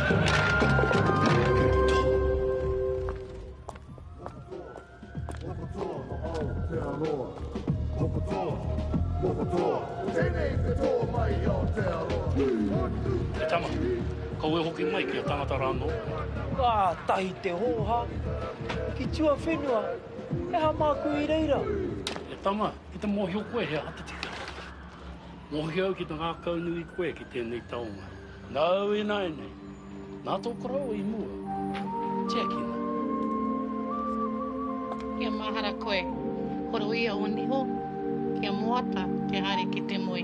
E tama, kaua e hoki mai kia tangata rā nō. Kātahi te hōhā, ki tuawhenua, he aha māku i reira? E tama, ki te mōhio koe he aha te tika. Mōhio au ki te ngākaunui koe ki tēnei taonga. Nāu ināianei, nā tō koroua i mua. Tiakina. Kia mahara koe, horoia o niho, kia moata te haere ki te moe.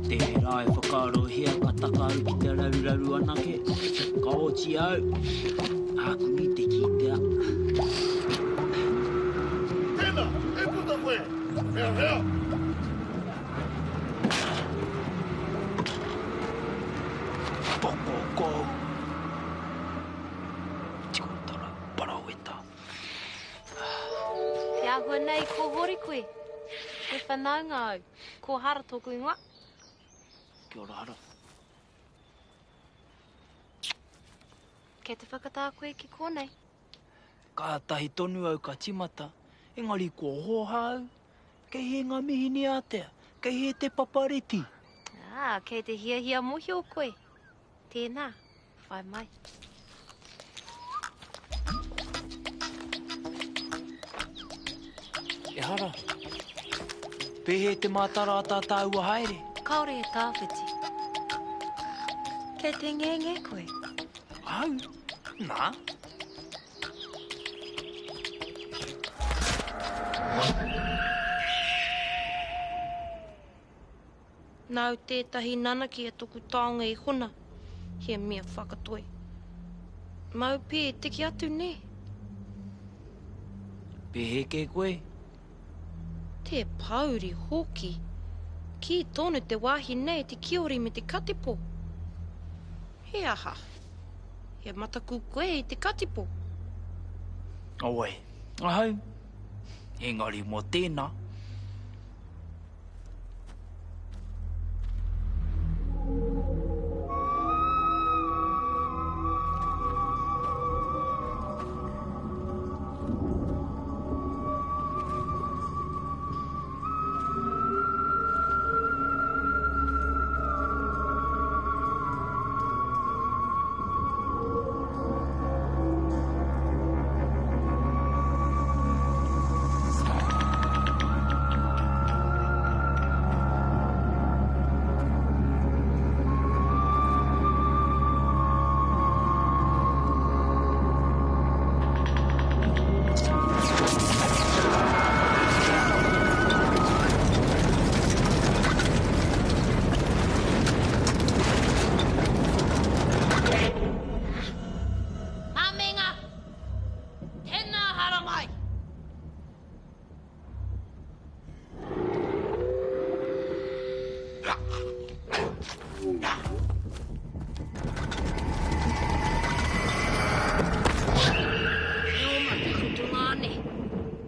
Tērā e whakaarohia ka taka au ki te raruraru anake, ka oti au, ākuni te kitea. Tēnā, e puta koe! Hea, hea! Pokoko! Tikotara paraweta. Te āhua nei ko Hori koe. He whanaunga au. Ko Hara tōku ingoa. Kia ora Hara. Kei te whakatā koe ki kōnei. Kātahi tonu au ka timata, engari kua hōhā au. Kei hē ngā mihini ātea, kei hē te papareti. Ā, kei te hiahia mohio koe. Tēnā, whai mai. Ehara. Pēhea te mātara a tā tāua haere? Kāore e tāwhiti. Kei te ngenge koe? Au? Nā. Nāu tētahi nanakia toku taonga i hona, he mea whakatoi. Māu pē e tiki atu, nē? Pēhea kē koe? Te pōuri hoki! Kī tonu te wāhi nei te kiori me te katipo. He aha? He mataku koe i te katipo? Awai, ahau. Engari mō tēnā. Hamenga! Tēnā haramai! E oma te tungāne.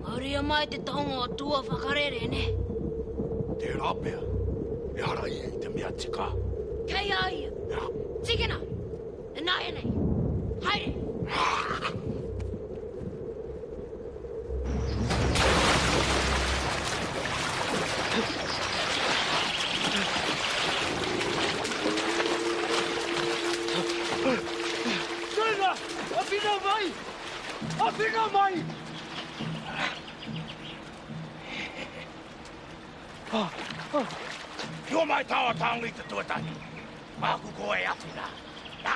Mauria mai te taonga o tua whakarere, ne? Tērā pea, ehara ia i te mea tika. Kei a ia. Tikina! Ināianei! Haere! Tēnā! Awhina mai! Awhina mai! Ki mai tāua taonga i te tuatahi. Māku koe e awhina. Nā.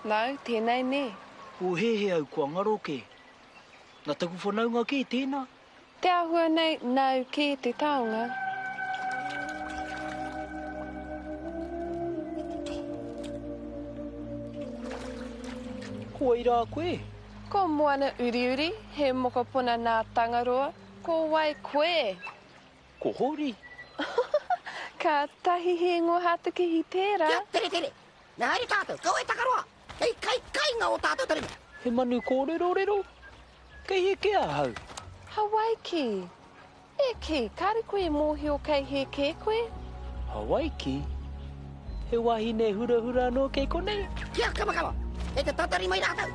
Nāu tēnei nē? Pōhēhē au kua ngaro kē. Nā taku whanaunga kē tēnā. Te āhua nei, nāu kē te taonga. Ko wai rā koe? Ko Moana Uriuri, he mokopuna nā Tangaroa. Ko wai koe? Ko Hori. Kātahi he ingoa hātekehi tērā. Kia teretere! Me haere tātou, kaua e takaroa! Kei kai kainga ō tātou taringa! He manu kōrerorero? Kei hē kē ahau? Hawaiki! E kī, kāre koe e mōhio kei hē kē koe? Hawaiki? He wahine hurahura anō kei konei? Kia kamakama! Kei te tatari mai rātou!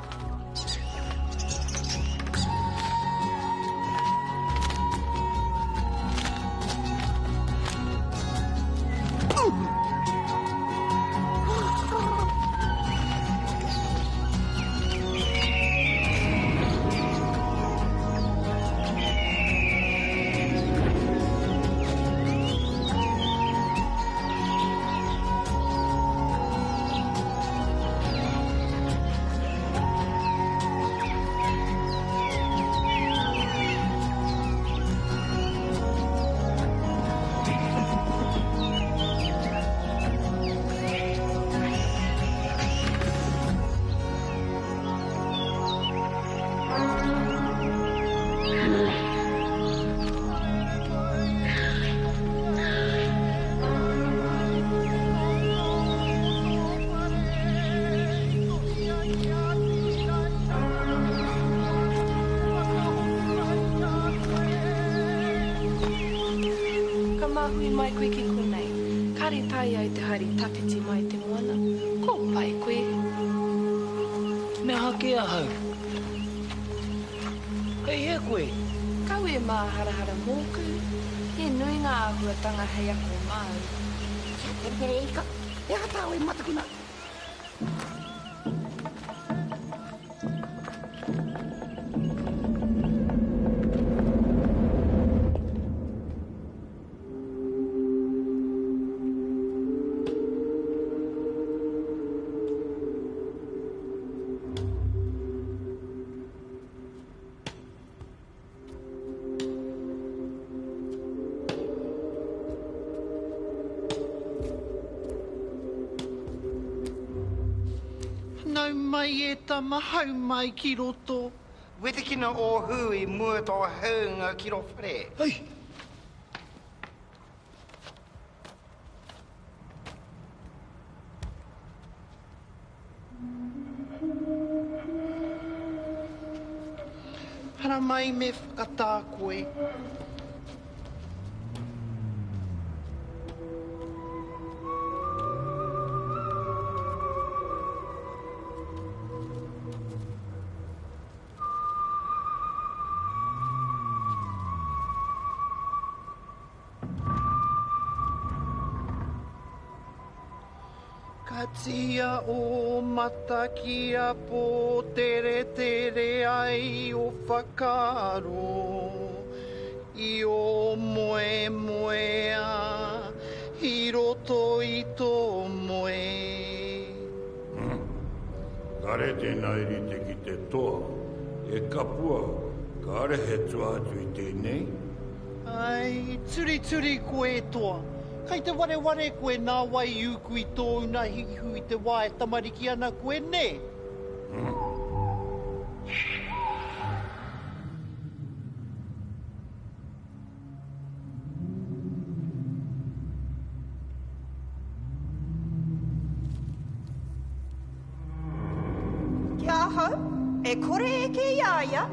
Ka māhui mai koe ki konei. Kāre taea e te haere tawhiti mai te moana. Ko pai koe. Me aha kē ahau? Kei hea koe? Kaua e māharahara mōku. He nui ngā āhuatanga hei ako māu. Kia teretere e ika, he aha tāu e mataku nā? Nau mai e tama, hau mai ki roto. Wetekina ō hū i mua tō haunga ki rō whare. Hei! Haramai me whakatā koe. Katia ō mata kia pōteretere ai ō whakaaro i ō moemoeā i roto i tō moe. Kare tēnā i rite ki te toa. E kapua, kare he tua atu i tēnei. Ai, turituri koe e toa. Kei te wareware koe nā wai i ūku i tōu nā ihu i te wā e tamariki ana koe, nē? Ki ahau, e kore e eke i a ia.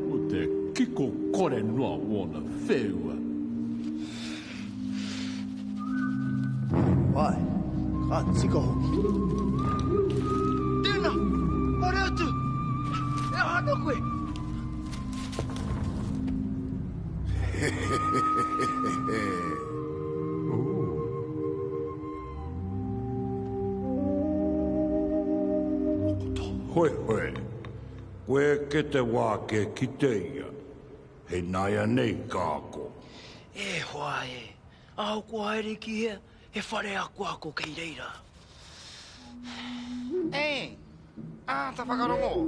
Ko te kiko kore noa wona wheua. Ae, ka tika hoki. Tena, haere atu! E aha ana koe? Hoehoe, koe ke te wā ke kite ia, hei nāianei ka ako. E hoa e, ahakoa haere ki hea, he whare akoako kei reira. E! Āta whakarongo!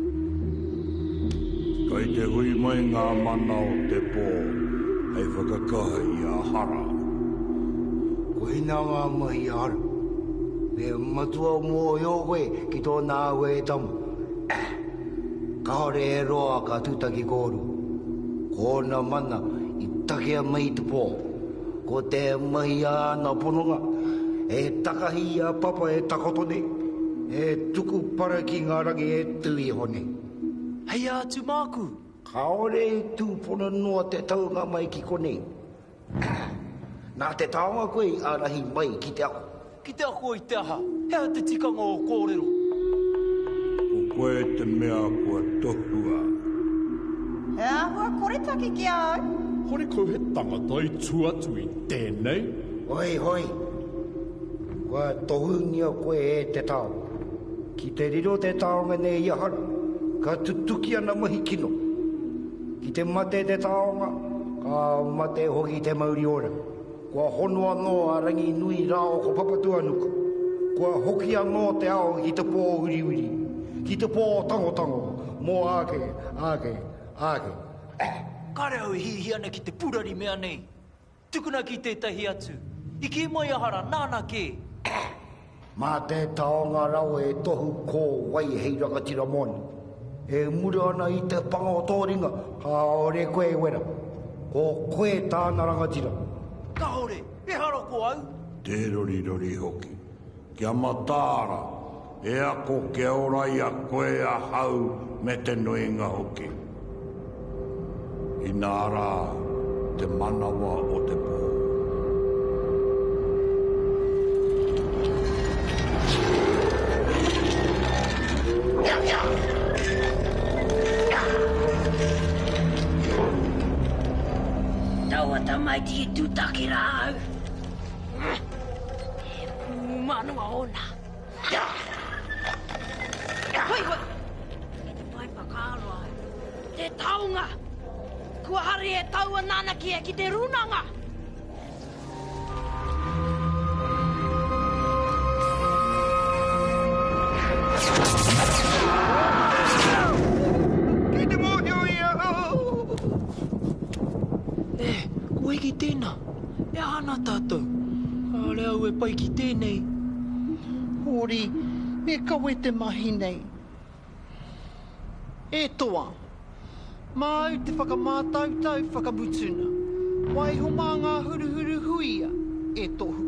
Kei te hui mai ngā mana o te pō hei whakakaha i a Hara. Koinā ngā mahi a Hara. Me matua mōhio koe ki tōna āhua e tama. Kāore e roa ka tūtaki kōrua. Ko ōna mana i takea mai i te pō. Ko te mahi a āna pononga, he takahi i a Papa e takoto nei, he tuku para ki ngā rangi e tū iho nei. Hei aha atu māku? Kāore i tūpono noa te taunga mai ki konei. Nā te taonga koe i ārahi mai ki te ako. Ki te ako i te aha? He aha te tikanga o kōrero? Ko koe te mea kua tohua. He āhua koretake ki a au. Horekau he tangata i tua atu i tēnei. Hoi, hoi! Kua tohungia koe e te taonga. Ki te riro te taonga nei i ahau, ka tutuki ana mahi kino. Ki te mate te taonga, ka mate hoki te mauri ora. Kua hono anō a Ranginui rāua ko Papatūānuku. Kua hoki anō te ao ki te pō uriuri, ki te pō tangotango, mō āke, āke, āke. Kāre au e hiahia ana ki te purari mea nei. Tukuna ki tētahi atu. I kī mai a Hara, nāna kē. Mā te taonga rawa e tohu ko wai hei rangatira mōna. E mura ana i te panga o tō ringa, kāore koe e wera. Ko koe tāna rangatira. Kāore, ehara ko au! Tē rorirori hoki. Kia mataara, e ako kia ora i a koe ahau me te nuinga hoki. Inā rā te manawa o te pō. Taua tamaiti i tūtaki rā au. He pūmanawa ōna. Hoi hoi! Kei te whai whakaaro au. Te taonga! Kua hari e taua nanakia ki te runanga! Kei te mōhio ia! E, ko Hiki tēnā. E aha ana tātou? Kāore au e pai ki tēnei. Hōri, me kawe te mahi nei. E toa, māu te whakamātautau whakamutuna. Waiho mā ngā huruhuru huia e tohu.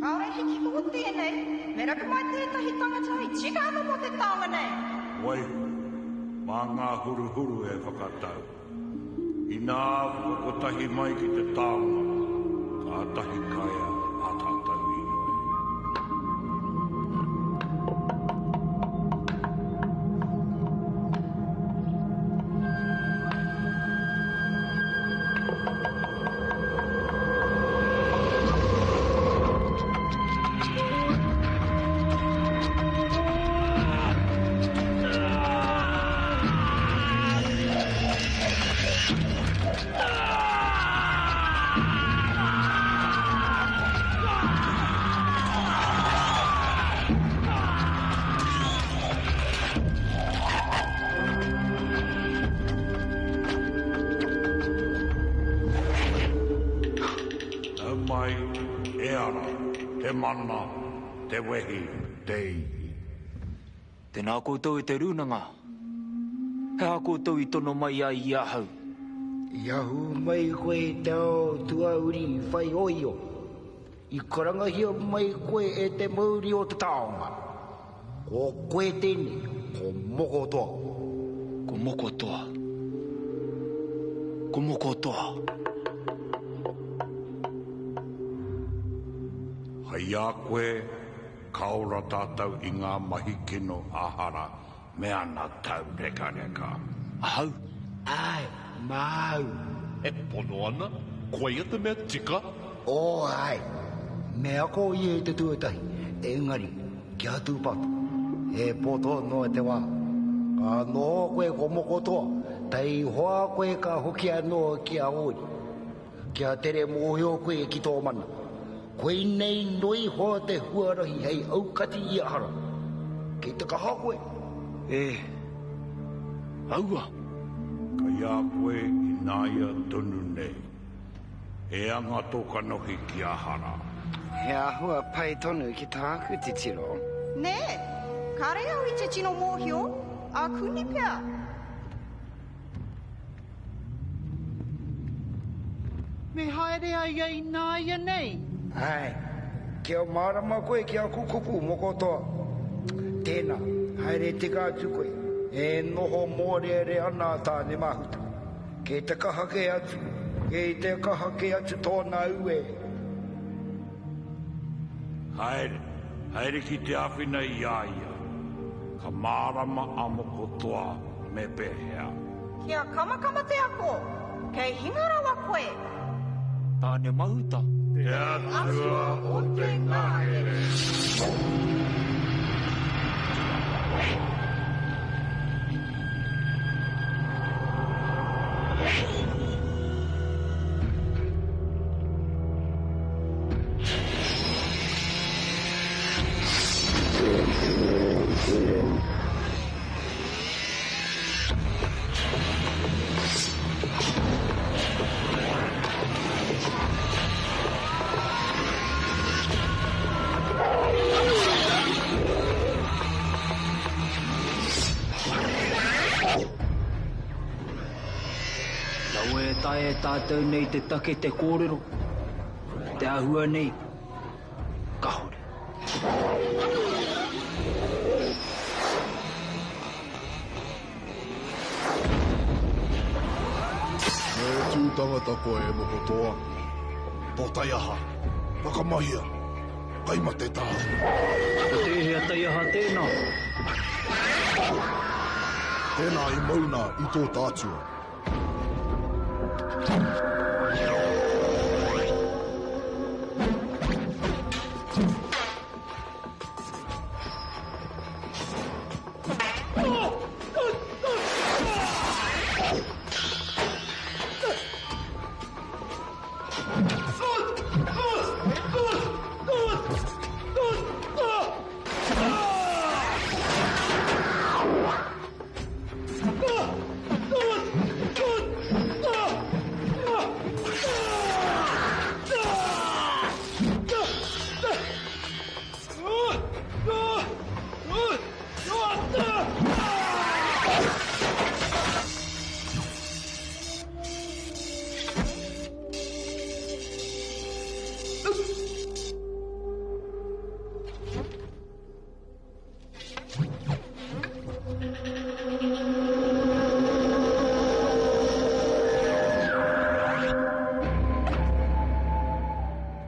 Kāore he kiko o tēnei, me rapu mai tētahi tangata i tika ana mō te taonga nei. Waiho, mā ngā huruhuru e whakatau. Inā whakakotahi mai ki te taonga, kātahi ka ea ā tātou inoi. Nau mai, e ara, te mana, te wehi, te ihi. Tēnā koutou e te Rūnanga. He aha koutou i tono mai ai i ahau? I ahu mai koe i te ao tuauri whai oio. I karangahia mai koe e te mauri o te taonga. Ko koe tēnei, ko Mokotoa. Ko Mokotoa. Ko Mokotoa. Hei a koe, Ka ora tātou i ngā mahi kino a Hara me ana taurekareka. Ahau? Āe, māu. E pono ana, koia te mea tika? Oh, āe. Me ako ia i te tuatahi, engari, kia tūpato, he poto noa te wā. Ka noho koe ko Mokotoa, taihoa koe ka hoki anō ki a Ori. Kia tere mōhio koe ki tō mana. Koinei noa iho te huarahi hei aukati i a Hara. Kei te kaha koe? E, aua! Kei a koe ināia tonu nei. E anga tō kanohi ki a Hara. He āhua pai tonu ki tāku titiro. Nē, kāre au i te tino mōhio, ākuni pea. Me haere a ia ināianei? Āe, kia mārama koe ki aku kupu, Mokotoa. Tēnā, haere tika atu koe. E noho mōrearea ana a Tāne-mahuta. Kei te kaha kē atu, kei te kaha kē atu tōna auē. Haere, haere ki te āwhina i a ia. Ka mārama a Mokotoa me pēhea. Kia kamakama te ako, kei hinga rawa koe. Tāne Mahuta. Te atua o te ngahere. Rawe e taea e tātou nei te take te kōrero, te āhua nei, kahore. Me tū tangata koe e Mokotoa. Tō taiaha, whakamahia, kai mate tāu. Ko tēhea taiaha tēnā? Tēnā i mau nā i tō tātua.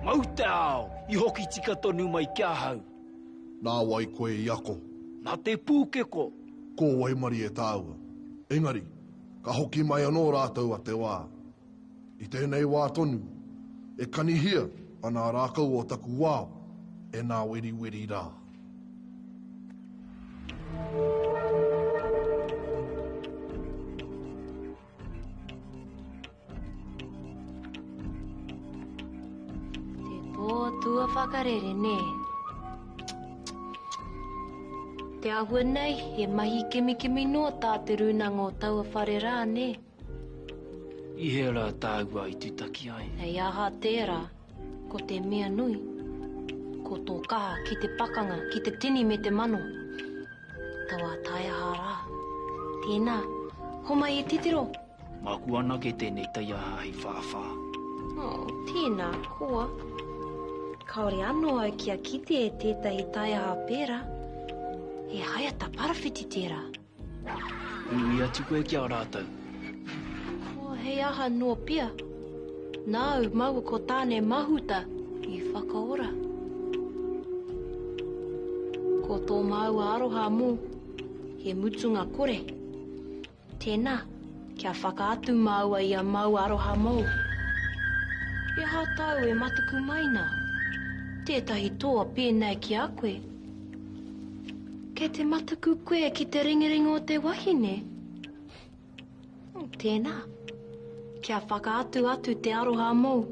Mau te ao, i hoki tika tonu mai ki ahau. Nā wai koe i ako? Nā te pūkeko. Ko waimarie tāua. Engari, ka hoki mai anō rātou a te wā. I tēnei wā tonu, e kanihia ana rākau o taku wao e nā weriweri rā. Te pō tua whakarere, nē? Te āhua nei, he mahi kimikimi noa tā te rūnanga o taua whare rā, nē? I hea rā tāua i tutaki ai? Hei aha tērā, ko te mea nui, ko tō kaha ki te pakanga, ki te tini me te mano. Taua taiaha rā. Tēnā, homai e titiro! Māku anake tēnei taiaha hei whāwhā. Oh, tēnā koa. Kāore anō au kia kite e tētahi taiaha pērā. He haeata parawhiti tērā. Ui atu koe ki a rātou. Ko hei aha noa pea. Nāu maua ko Tāne Mahuta i whakaora. Ko tō māua aroha mō, he mutunga kore. Tēnā, kia whakaatu māua i a māua aroha mōu. He aha tāu e mataku mai nā? Tētahi toa pēnei ki a koe. Kei te mataku koe ki te ringaringa o te wahine? Tēnā, kia whakaatu atu te aroha mōu.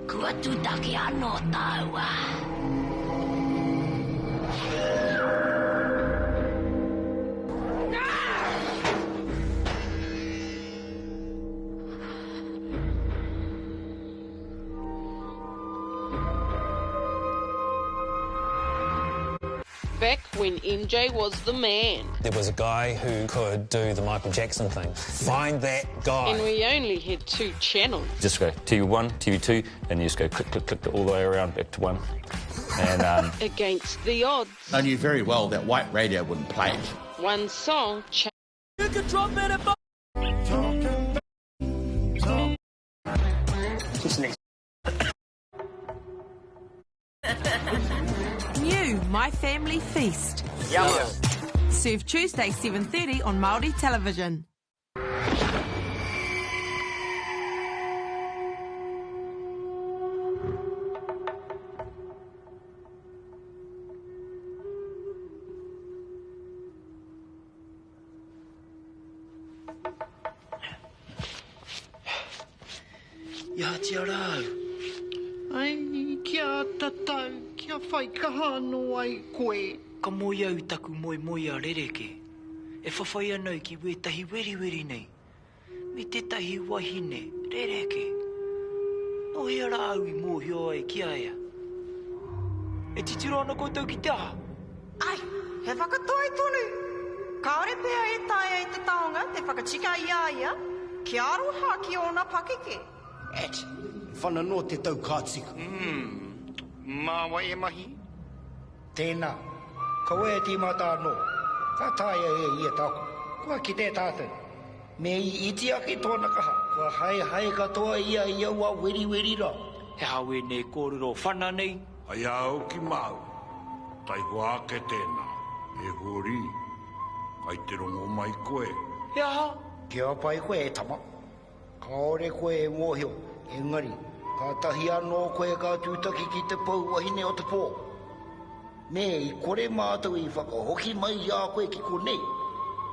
Kua tūtaki anō tāua. Back when MJ was the man. There was a guy who could do the Michael Jackson thing. Find that guy. And we only had two channels. Just go TV1, TV2, and you just go click, click, click all the way around back to one. And um, Against the odds. I knew very well that white radio wouldn't play it. One song changed. You can drop it above. Just next. New My Family Feast. Yummo. Served Tuesday 7:30 on Māori Television. I ahatia rā au? Ai, kia tatau, kia whai kaha anō ai koe. Ka moe au i taku moemoeā rerekē. E whawhai ana au ki wētahi weriweri nei, me tētahi wahine rerekē. Nō hea rā au i mōhio ai ki a ia? E titiro ana koutou ki te aha? Ai, he whakatoi tonu. Kāore pea e taea e te taonga te whakatika i a ia, kia aroha ki ōna pakeke. At, whana noa te tau ka tika. Umm, mā wai e mahi? Tēnā, kaua e tīmata anō, ka taea e ia tāku. Kua kite tātou, me i iti ake tōna kaha, kua haehae katoa ia i aua weriweri rā. He aha wēnei kōrero whana nei? Ai a au ki māu, taihoa ake tēnā, e Hōri, kai te rongo mai koe. He aha? Kia pai koe e tama. Kāore koe e mōhio, engari, kātahi anō koe ka tūtaki ki te pou wahine o te pō. Me i kore mātou i whakahoki mai i a koe ki konei,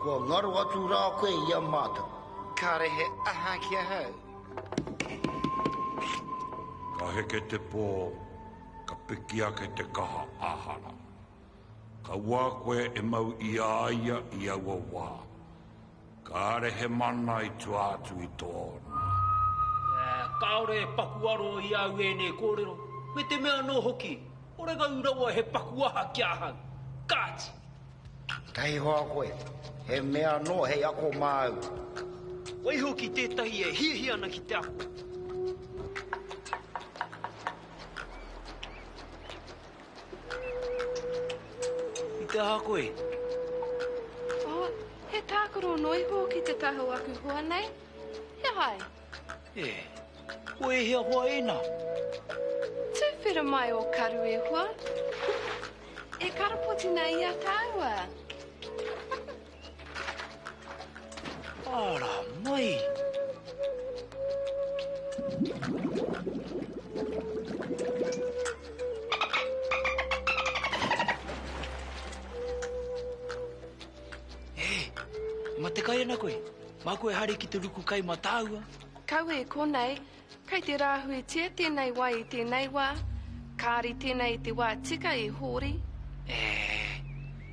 kua ngaro atu rā koe i a mātou. Kāre he aha ki ahau. Ka heke te pō, ka piki ake te kaha āhara. Kaua koe e mau i a ia i aua wā. Kāre he mana i tua atu i tōna. Kāore e paku aro i a au ēnei kōrero, me te mea anō hoki, horekau rawa he paku aha ki ahau. Kāti! Taihoa koe, he mea anō hei ako māu. Waihoki tētahi e hiahia ana ki te ako. I te aha koe? Oh, he tākaro noa iho ki te taha o aku hoa nei. He aha ai? E, ko ēhea hoa ēnā? Tūwhera mai ō karu e hoa. E karapoti nei i a tāua. Ara mai! E, matekai ana koe. Māku e haere ki te ruku kai mā tāua. Kaua e konei, kei te rāhuitia tēnei wai i tēnei wā. Kāre tēnei i te wā tika e Hōri. E,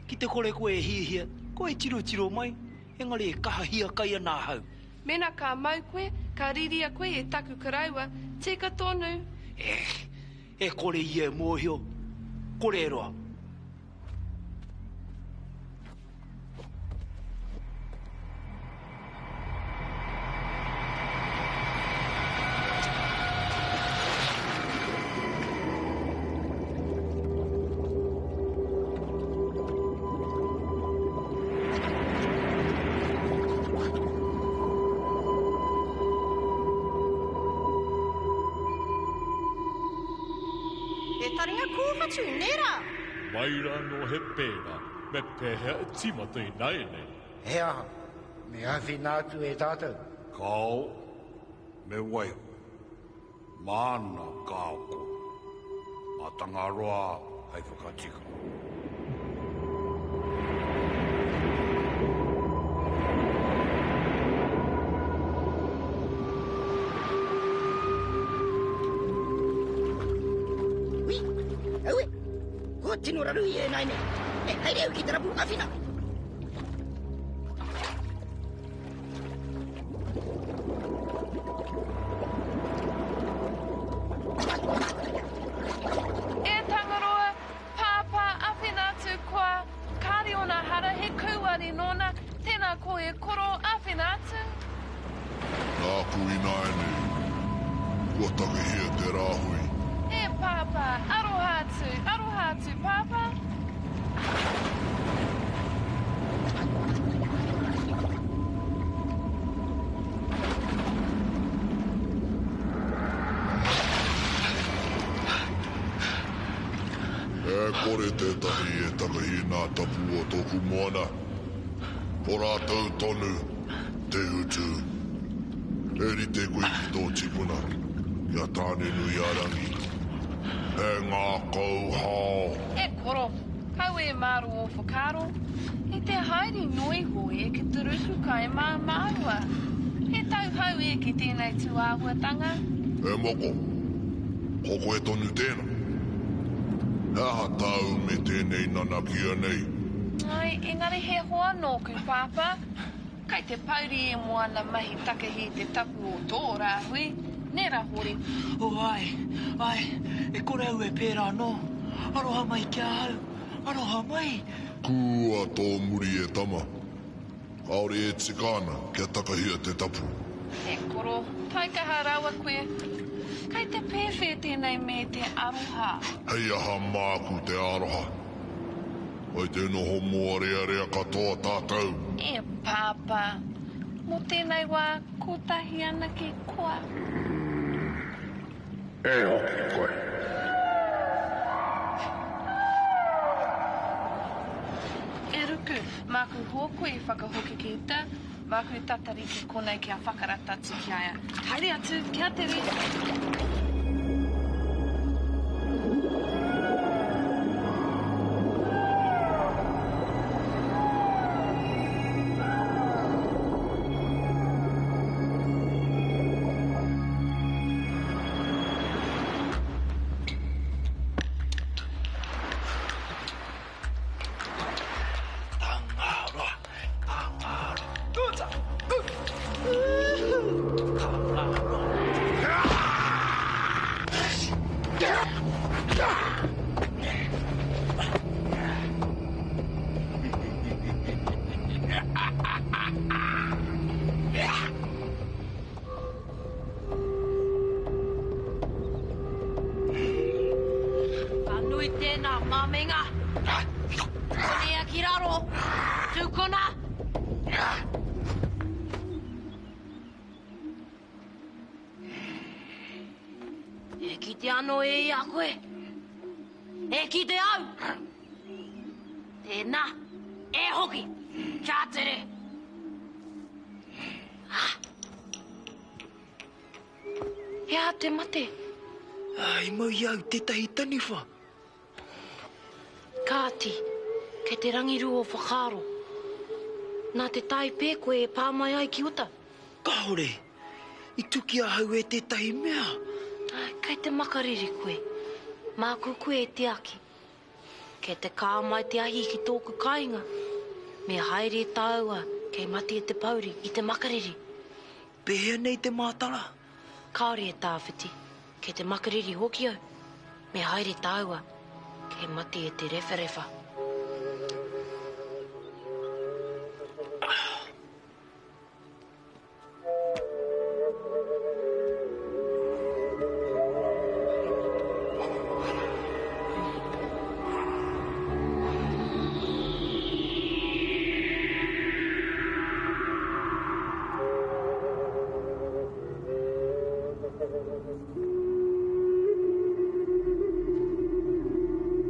ki te kore koe e hiahia, koe tirotiro mai, engari e kaha hiakai ana ahau. Mena ka mau koe, ka riria koe e taku koroua, tika tonu. E, e kore ia e mōhio, kore e roa. He taringa kōwhatu, nē rā? Mai rā anō he pērā, me pēhea e tīmata ināianei? He aha? Me āwhina atu e tātou? Kāo, me waiho. Māna ka ako. Mā Tangaroa hei whakatika. Ui, aue, kua tino raru i ēnāianei. E haere au ki te rapu awhina. E Tangaroa, Pāpā, awhina atu koa, kāre ōna hara he kūware nōna, tēnā koe e koro, awhina atu. Nāku ināianei, kua takahia te rāhui. E Pāpā, aroha atu, aroha atu Pāpā. E kore tētahi e takahi nā tapu o tōku moana, ko rātou tonu te utu. E rite koe ki tō tipuna, ki a Tāne-nui-a-rangi. He ngākau hao. E koro, kaua e māro ō whakaaro. I te haere noa iho e ki te ruku kai mā māua. He tauhou e ki tēnei tūāhuatanga. E moko, ko koe tonu tēnā. He aha tāu me tēnei nanakia nei? Ai, engari he hoa nōku, Pāpā. Kai te pouri e mō ana mahi takahi i te tapu o tō rāhui, nē rā Hori? Oh, āe, āe, e kore au e pērā anō. Aroha mai ki a au, aroha mai! Kua tō muri e tama. Kāore e tika ana kia takahia te tapu. E koro, taikaha rawa koe. Kai te pēwhē tēnei me te aroha. Hei aha māku te aroha? Kai te noho mōrearea katoa tātou. E Pāpā, mō tēnei wā kotahi anake koa. E hoki koe. E Ruku, māku hō koe i whakahoki ki uta, māku tatari ki konei kia whakarata atu ki a ia. Haere atu, kia tere! Tangaroa, Tangaroa, Tuta, Ka nui tēnā māmenga. Konea ki raro. Tūkona. E kite anō e ia koe. E kite au. Tēnā, e hoki, kia tere. Ah. He aha te mate? Ah, i mau i au tētahi taniwha. Kāti, kei te rangirua o whakaaro. Nā te taipē koe e pā mai ai ki uta? Kāore. I tuki ahau e tētahi mea. Kei te makariri koe. Māku koe e tiaki. Kei te kā mai te ahi ki tōku kāinga. Me haere tāua kei mate te pouri i te makariri. Pēhea nei te mātara? Kāore e tāwhiti. Kei te makariri hoki au. Me haere tāua, kei mate e te rewharewha.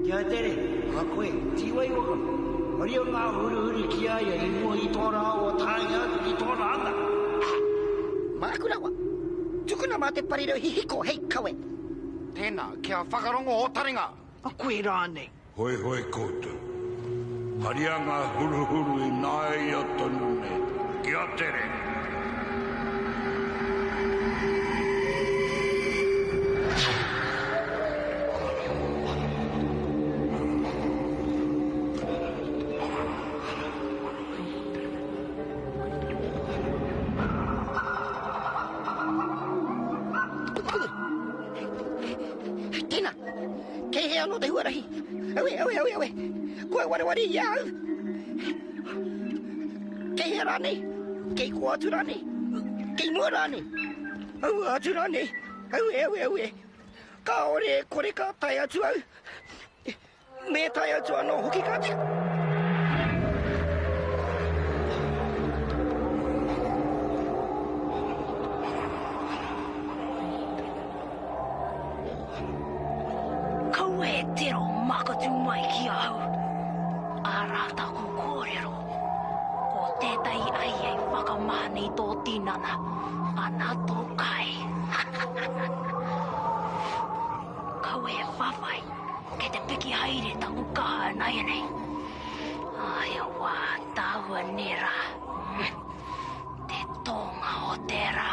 Kia tere, a koe, tīwai waka. Haria ngā huruhuru ki a ia i mua i tō rāua taenga atu ki tōna ana. Māku rawa. Tukuna mā te parirau hihiko hei kawe. Tēnā, kia whakarongo ō taringa! A koe rānei? Hoihoi koutou. Haria ngā huruhuru ināia tonu nei. Kia tere! Tēnā, kei hea anō te huarahi? Aue, aue, aue, aue. Kua wareware i a au. Kei hea rānei? Kei kō atu rānei? Kei mua rānei? Aua atu rānei? Aue, aue, aue. Kāore e kore ka tae atu au. Me tae atu anō hoki ka tika. Kaua e tero makatu mai ki ahau. Arā taku kōrero. Ko tētahi ai hei whakamahana i tō tinana, ana tō kai. Kaua e whawhai. Kei te piki haere taku kaha ināianei. Ai awa, tāua nē rā. Te tōnga o te rā.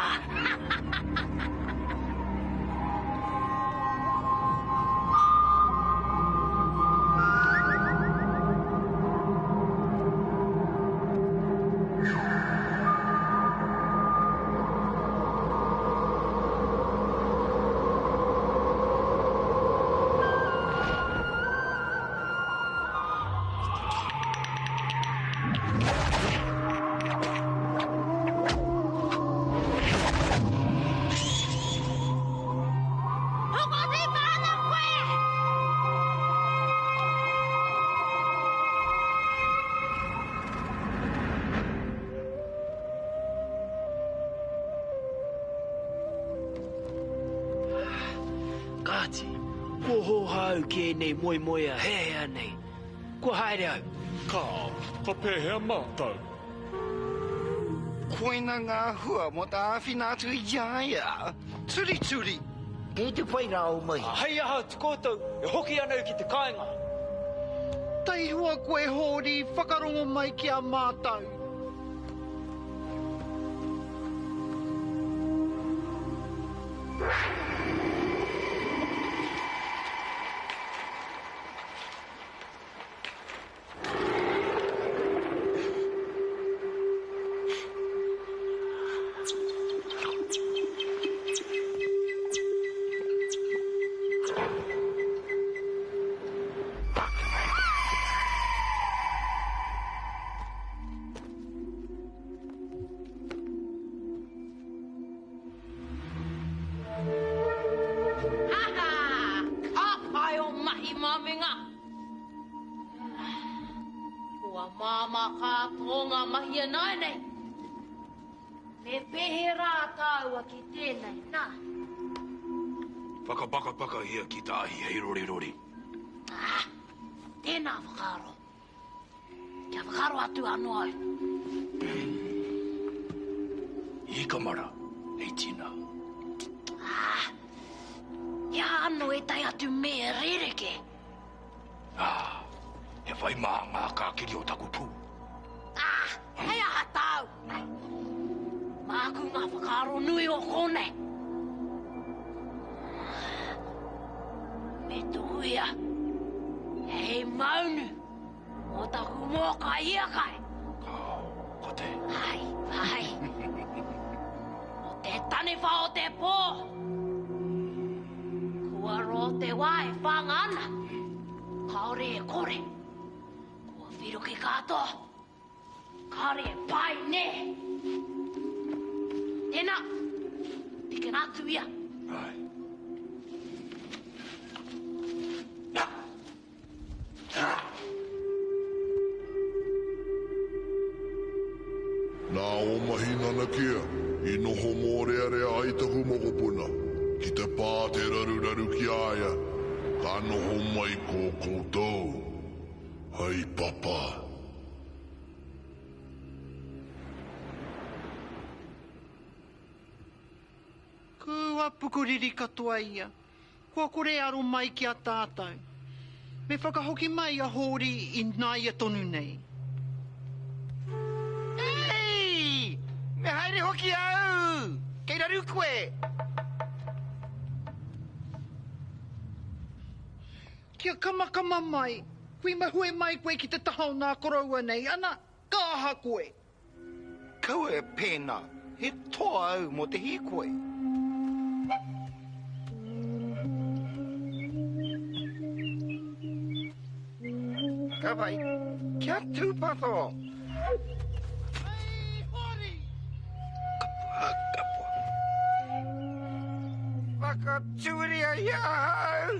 Kāti, kua hōhā au ki ēnei moemoeā heahea nei. Kua haere au. Kāo, ka pēhea mātou? Koina ngā hua mō te āwhina atu i a ia. Turituri! Kei te pai rā ō mahi. Hei aha atu koutou, e hoki ana au ki te kāinga. Taihoa koe Hōri, whakarongo mai ki a mātou. Ha ha! Ka pai o mahi mamenga! Kua māmā katoa ngā mahi ināianei. Me pēhea rā tāua ki tēnei, nā? Whakapakapakahia ki te ahi hei rorirori. Ah, tēnā whakaaro. Kia whakaaro atu anō au. Hikamara, hei tina. Ah, he aha anō ētahi atu me rerekē? Ah, he whai mā ngā kākiri o taku pū. Ah, hei aha tāu? Māku ngā whakaaro nui o kōnei. Me tuku ia hei maunu mō taku mōkai hiakai. Kāo, ko te. Ai, ai. Ko te taniwha o te pō. Kua roa te wā e whanga ana. Kāore e kore. Kua whiroki katoa. Kāore e pai, nē? Tēnā, tikina atu ia. Ai. Nā ō mahi nanakia i noho mōrearea ai taku mokopuna, ki te pā te raruraru ki a ia, ka noho mai ko koutou hei papa. Kua pukuriri katoa ia. Kua kore e aro mai ki a tātou. Me whakahoki mai a Hōri i nāia tonu nei. Hei! Me haere hoki au! Kei raru koe! Kia kamakama mai, kui mahue mai koe ki te taha o nā koroua nei, ana, ka aha koe? Kaua e pēnā, he toa au mō te hīkoi. Ka pai. Kia tūpato! Hei Hori! Kapua, kapua. Whakatūria i ahau!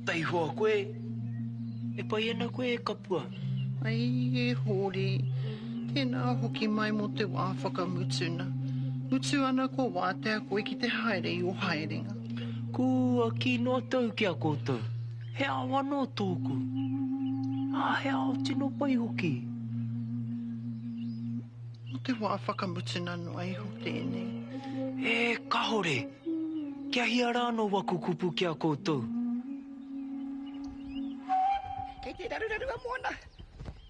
Taihoa koe, e pai ana koe e Kapua? Ai e Hori, tēnā hoki mai mō te wā whakamutuna. Mutu ana kua wātea koe ki te haere i ō haerenga. Kua kī noa tou ki a koutou, he ao anō tōku, ā, he ao tino pai hoki. Mo te wā whakamutuna noa iho tēnei. E kahore! Kia hia rā anō waku kupu ki a koutou? Kei te raruraru a Moana.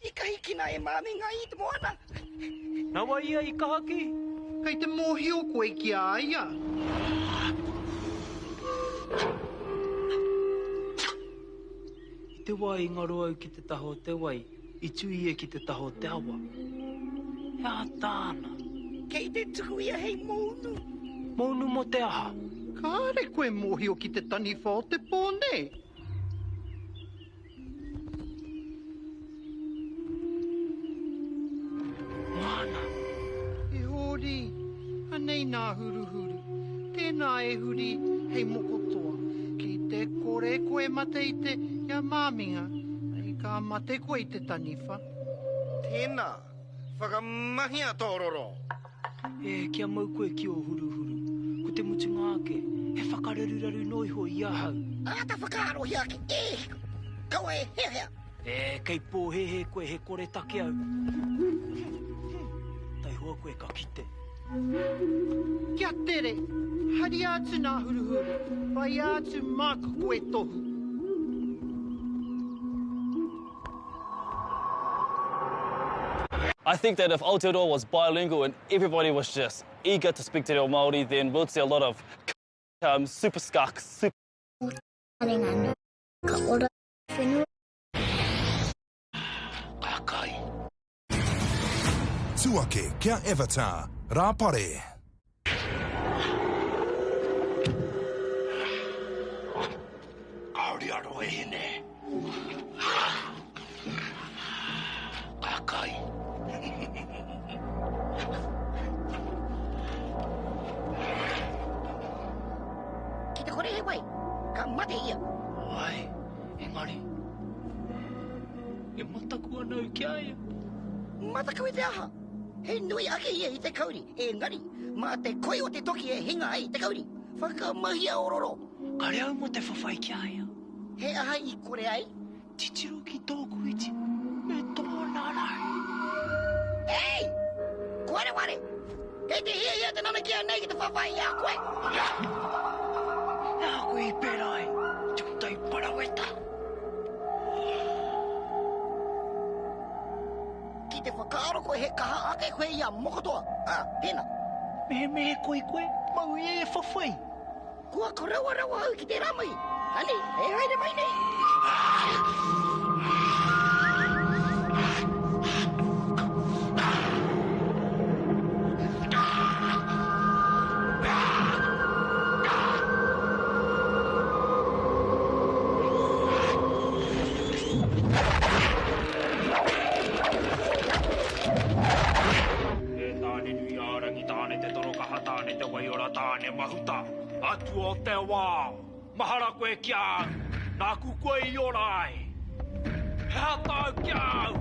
I kahikina e Māminga i te moana. Nawa ia i kahaki? Kei te mōhio koe ki a ia? I te wā i ngaro au ki te taha o te wai, i tū ia ki te taha o te awa. He aha tāna? Kei te tuku ia hei mounu. Mounu mō te aha? Kāre koe mōhio ki te taniwha o te pō nē? Moana. E Hōri, anei nā huruhuru. Tēnā e huri hei moko toa. Ki te kore koe mate i te i a Māminga, ai ka mate koe i te taniwha. Tēnā, whakamahia tō roro. E, kia mau koe ki ō huruhuru. Ko te mutunga ake, he whakararuraru noa iho i ahau. Āta whakaarohia ake, e hika! Kaua e heahea! E, kei pōhēhē koe he koretake au. Taihoa koe ka kite. Kia tere! Haria atu nā huruhuru, whaia atu māku koe tohu. I think that if Aotearoa was bilingual and everybody was just eager to speak te reo Māori, then we'd see a lot of um, super skak, super... Ka ora whenua. Ka kai. Tu ake kia Avatar, Rāpare. Kāore aro e hine. Ka kai. Ki te kore he wai, ka mate ia. Wai, engari, e mataku ana au ki a ia. Mataku i te aha? He nui ake ia i te kauri, engari, mā te koi o te toki e hinga ai te kauri. Whakamahia ō roro. Kare au mō te whawhai ki a ia. He aha i kore ai? Titiro ki tōku iti me tōna rahi. Hei! Koareware! Kei te hiahia te nanakia nei ki te whawhai i a koe! He aha koe i pērā ai, te utai paraweta? Ki te whakaaro koe he kaha ake koe i a Mokotoa, ā, tēnā. Mehemea he koi koe, mau ia e whawhai. Kua koroua rawa au ki tērā mahi. Anei, e haere mai nei. E Tāne-nui-ā-rangi, Tāne te torokaha, Tāne te waiora, Tāne mahuta, Atua o te wao, mahara koe ki a au, nāku koe i ora ai. He aha tāu ki a au?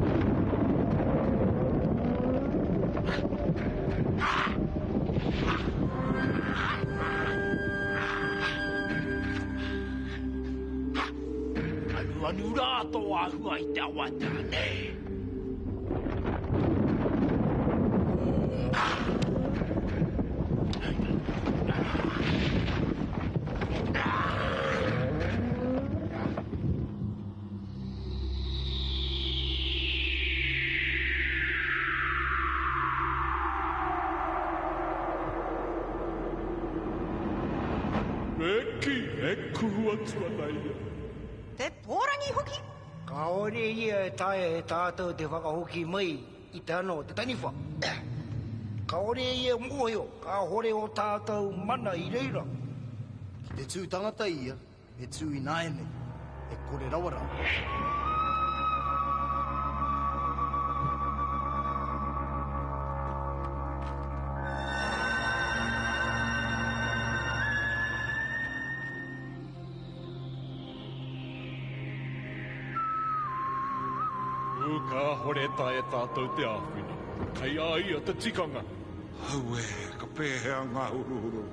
Anuanu rā tō āhua i te awatea, nē? kuhu atu ana ia. Te pōrangi hoki! Kāore ia e taea e tātou te whakahoki mai i te ana o te taniwha. Kāore ia e mōhio kāhore ō tātou mana i reira. Ki te tū tangata ia, me tū ināianei, e kore rawa rā. Ū, kāhore e taea tātou te āwhina. Kei a ia te tikanga. Auē, ka pēhea ngā huruhuru?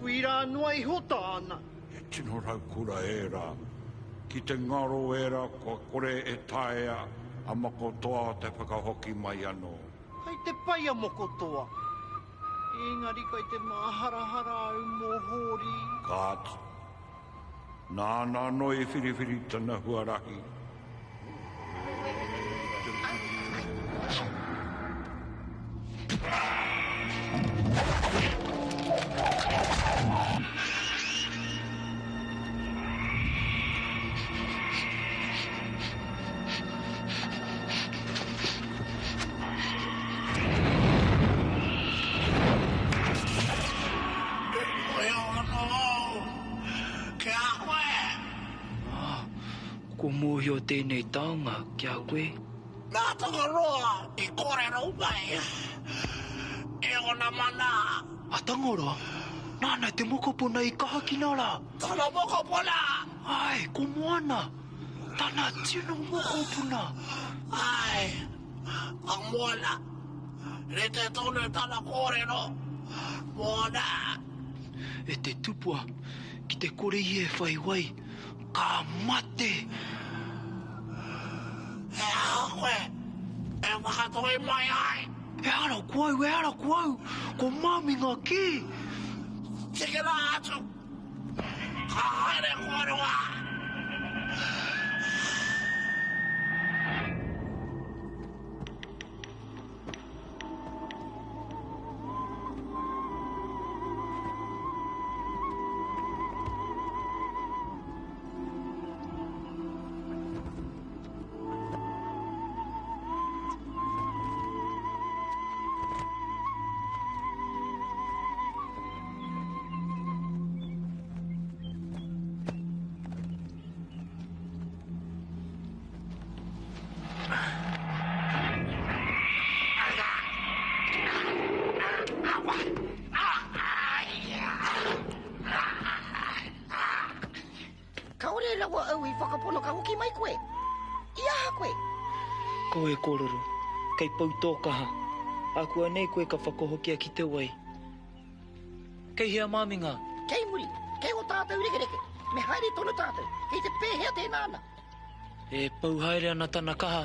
Uira noa iho tāna. He tino raukura ērā. Ki te ngaro ērā kua kore e taea a Mokotoa te whakahoki mai anō. Kei te pai a Mokotoa. Engari kei te māharahara au mō Hōri. Kāti. Nāna anō i whiriwhiri tana huarahi. E mōhio ana au ki a koe. Ā, kua mōhio tēnei taonga ki a koe. Nā Tangaroa i kōrero mai i ōna mana. A Tangaroa? Nāna te mokopuna i kahakina rā. Tana mokopuna! Āe, ko Moana. Tana tino mokopuna. Āe, a Moana. Rite tonu tana kōrero. Moana. E te tupua, ki te kore ia e whai wai, ka mate! He aha koe e whakatoi mai ai? Ehara ko au, ehara ko au, ko Māminga kē! Tikina atu! Ka haere kōrua! Kaore rawa au i whakapono ka hoki mai koe. I aha koe? Ko e korero, kei pau tō kaha. Akuanei koe ka whakahokia ki te wai. Kei hea Māminga? Kei muri, kei o tātou rekereke. Me haere tonu tātou. Kei te pēhea tēnā ana? E pau haere ana tana kaha.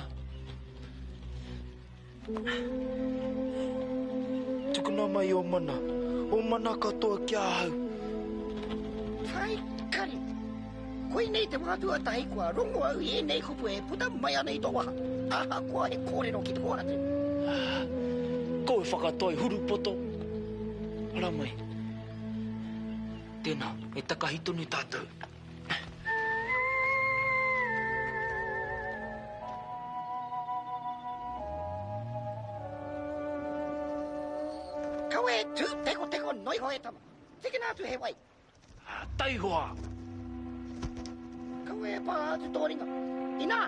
Tukuna mai ō mana, ō mana katoa ki ahau. Whai kari! Koinei te wā tuatahi kua rongo au i ēnei kupu e puta mai ana i tō waha, ahakoa he kōrero ki te kōhatu. Ko e whakatoi hurupoto. Ara mai. Tēnā, me takahi tonu tātou. Kaua e tū tekoteko noa iho e tama. Tikina atu he wai. Taihoa! Kaua e pā atu tō ringa. Inā!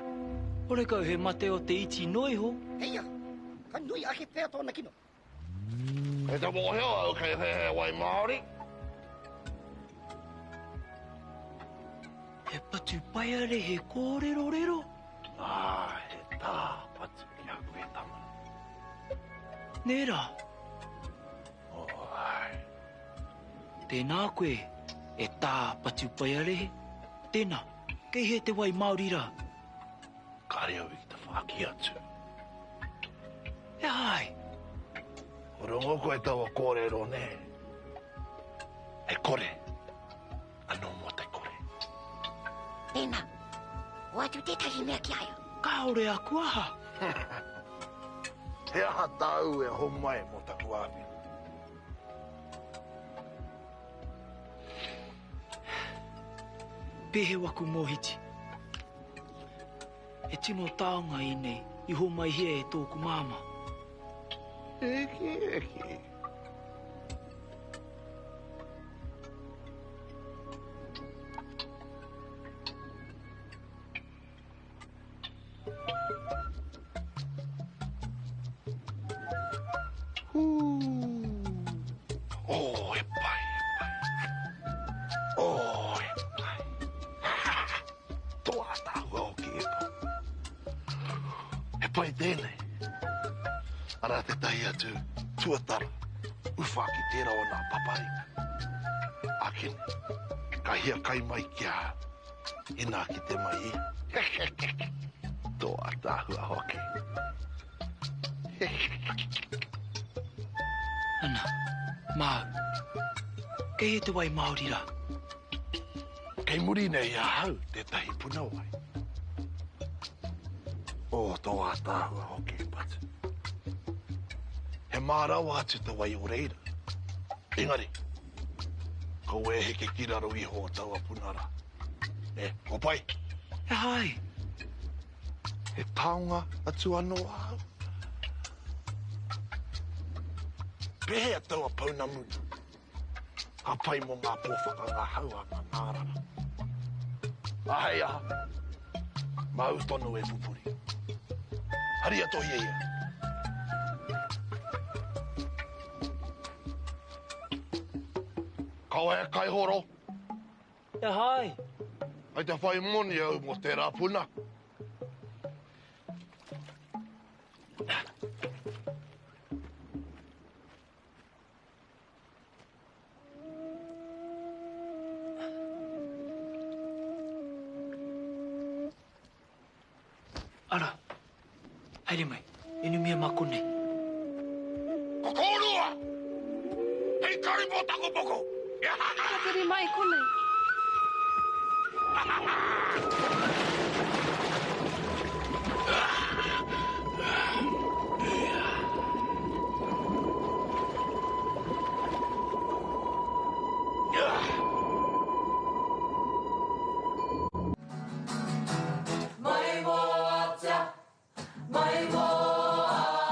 Horekau he mate o te iti noa iho. Hei aha, ka nui ake pea tōna kino. Kei te mōhio au kei hea he wai māori. He patu paiare, he kōrerorero. Ā, he tā patu ki a koe tama. Nē rā? Oh, āe. Tēnā koe, e tā patupaiarehe. Tēnā, kei hea te wai Māori rā? Kāre au i te whāki atu. He aha ai? Rongo koe taua kōrero, nē? He kore, anō mō te kore. Tēnā, hoatu tētahi mea ki a ia. Kāore aku aha. He aha tāu e homai mō taku āwhina? Pēhea waku mōhiti? He tino taonga ēnei i hōmaihia e tōku māmā. Eke, eke. Oh, he pai, he pai. Oh, he pai. Tō ātaahua hoki e pai. He pai tēnei. Arā tētahi atu tuatara uwha ki tērā o nā paparika. Ākene, ka hiakai mai ki ahau. Inā kite mai i. Tō ātaahua hoki. Ana, māu. Kei hea te wai Māori rā? Kei muri nei i ahau tētahi puna wai. Oh, tō ātaahua hoki e Patu. He mā rawa atu te wai o reira. Engari, Kaua e heke ki raro iho o taua puna ra. E, kua pai? He aha ai? He taonga atu ano ahau. Pehea taua pounamu na? Ka pai mo nga po whakangahau a nga ngarara. A hei aha? Mau tonu e pupuri. Haria to hiahia. Kaua e kaihoro. He aha ai? Kei te whai moni au mo tera puna. Ara, haere mai, inumia mā konei. Ko kōrua! Hei kai mō taku moko! Tatari mai konei.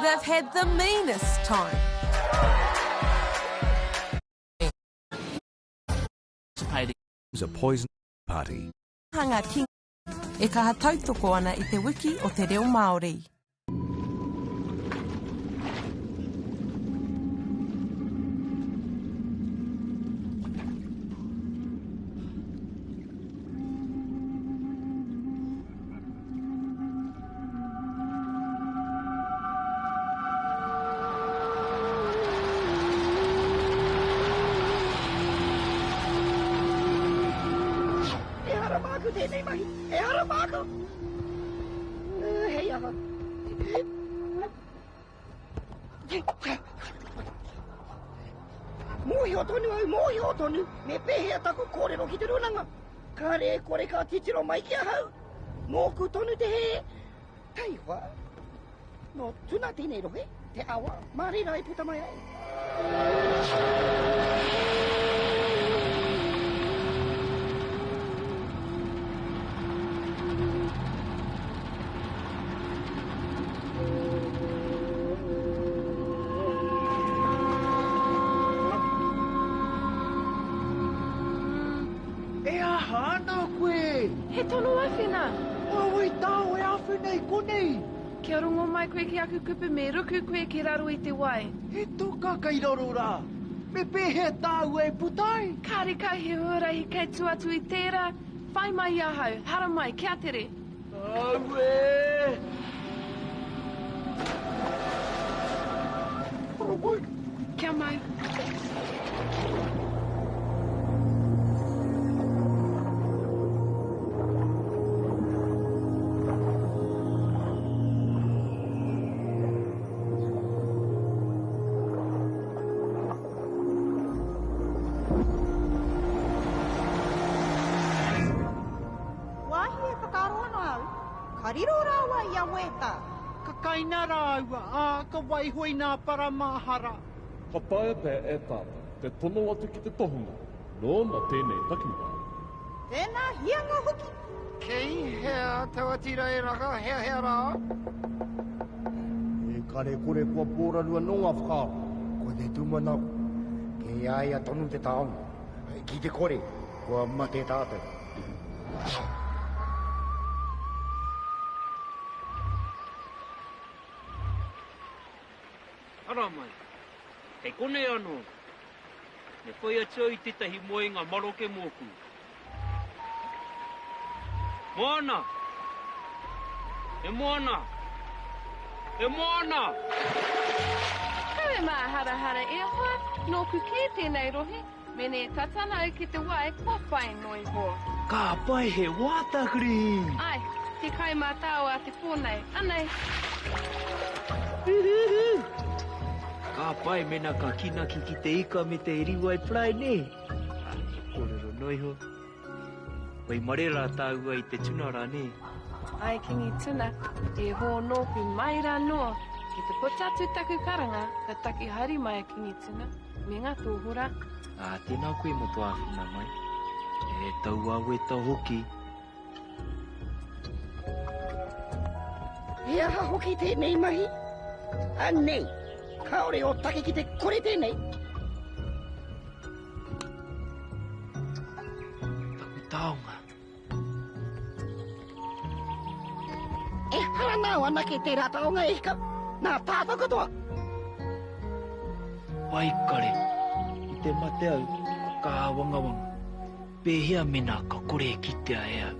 They've had the meanest time. A poison party. Hanga ki e kaha tautoko ana i te wiki o te reo Māori. Ehara māku tēnei mahi! Ehara māku! Hei aha. Mōhio tonu au, mōhio tonu, me pēhea taku kōrero ki te rūnanga. Kāre e kore ka titiro mai ki ahau. Nōku tonu te hē. Taihoa, nō Tuna tēnei rohe, te awa, mā reira e puta mai ai. E aha ana koe? He tono awhina. Mā wai tāu e āwhina i konei? Kia rongo mai koe ki aku kupu me ruku koe ki raro i te wai. He toka kei raro rā. Me pēhea tāua e puta ai? Kārekau he huarahi kei tua atu i tērā. Whai mai i ahau, haramai, kia tere. Auē! Kia mau. Wāhi e whakaaro ana au, ka riro rāua i a Wētā. Ka kaina rāua, ā, ka waiho i nā para māhara. Ka taea pea e tātou te tono atu ki te tohunga nōna tēnei takiwā. Tēnā hianga hoki. Kei hea taua tira e raka heahea rā? E kare kore kua pōraru anō ngā whakaaro. Ko te tūmanako, kei a ia tonu te taonga. Ki te kore, kua mate tātou. Haramai. Kei konei anō. Me whai atu au i tētahi moenga maroke mōku. Moana! E Moana! E Moana! Kau e māharahara e hoa, nōku kē tēnei rohe, mene e tata ana au ki te wai kua pai noa iho. Ka pai he wātakiri! Ai, te kai mātao a te pō nei, anei. Ka pai mena ka kinaki ki te ika me te riwai fry nē? Kōrero noa iho. Waimare rā tāua i te tuna rā nē? Ai Kingi Tuna, e hō nōku mai rā noa. Ki te puta atu taku karanga, ka taki haere mai a Kingi Tuna me ngā tōhora. Ā, tēnā koe mō tō āwhina mai. E tauaweta hoki. He aha hoki tēnei mahi? Anei, kāore ō take ki te kore tēnei. Taku taonga. Ehara nāu anake tērā taonga e hika, nā tātou katoa. Waikare, i te mate au, ka āwangawanga. Pēhea mēnā ka kore e kitea e au?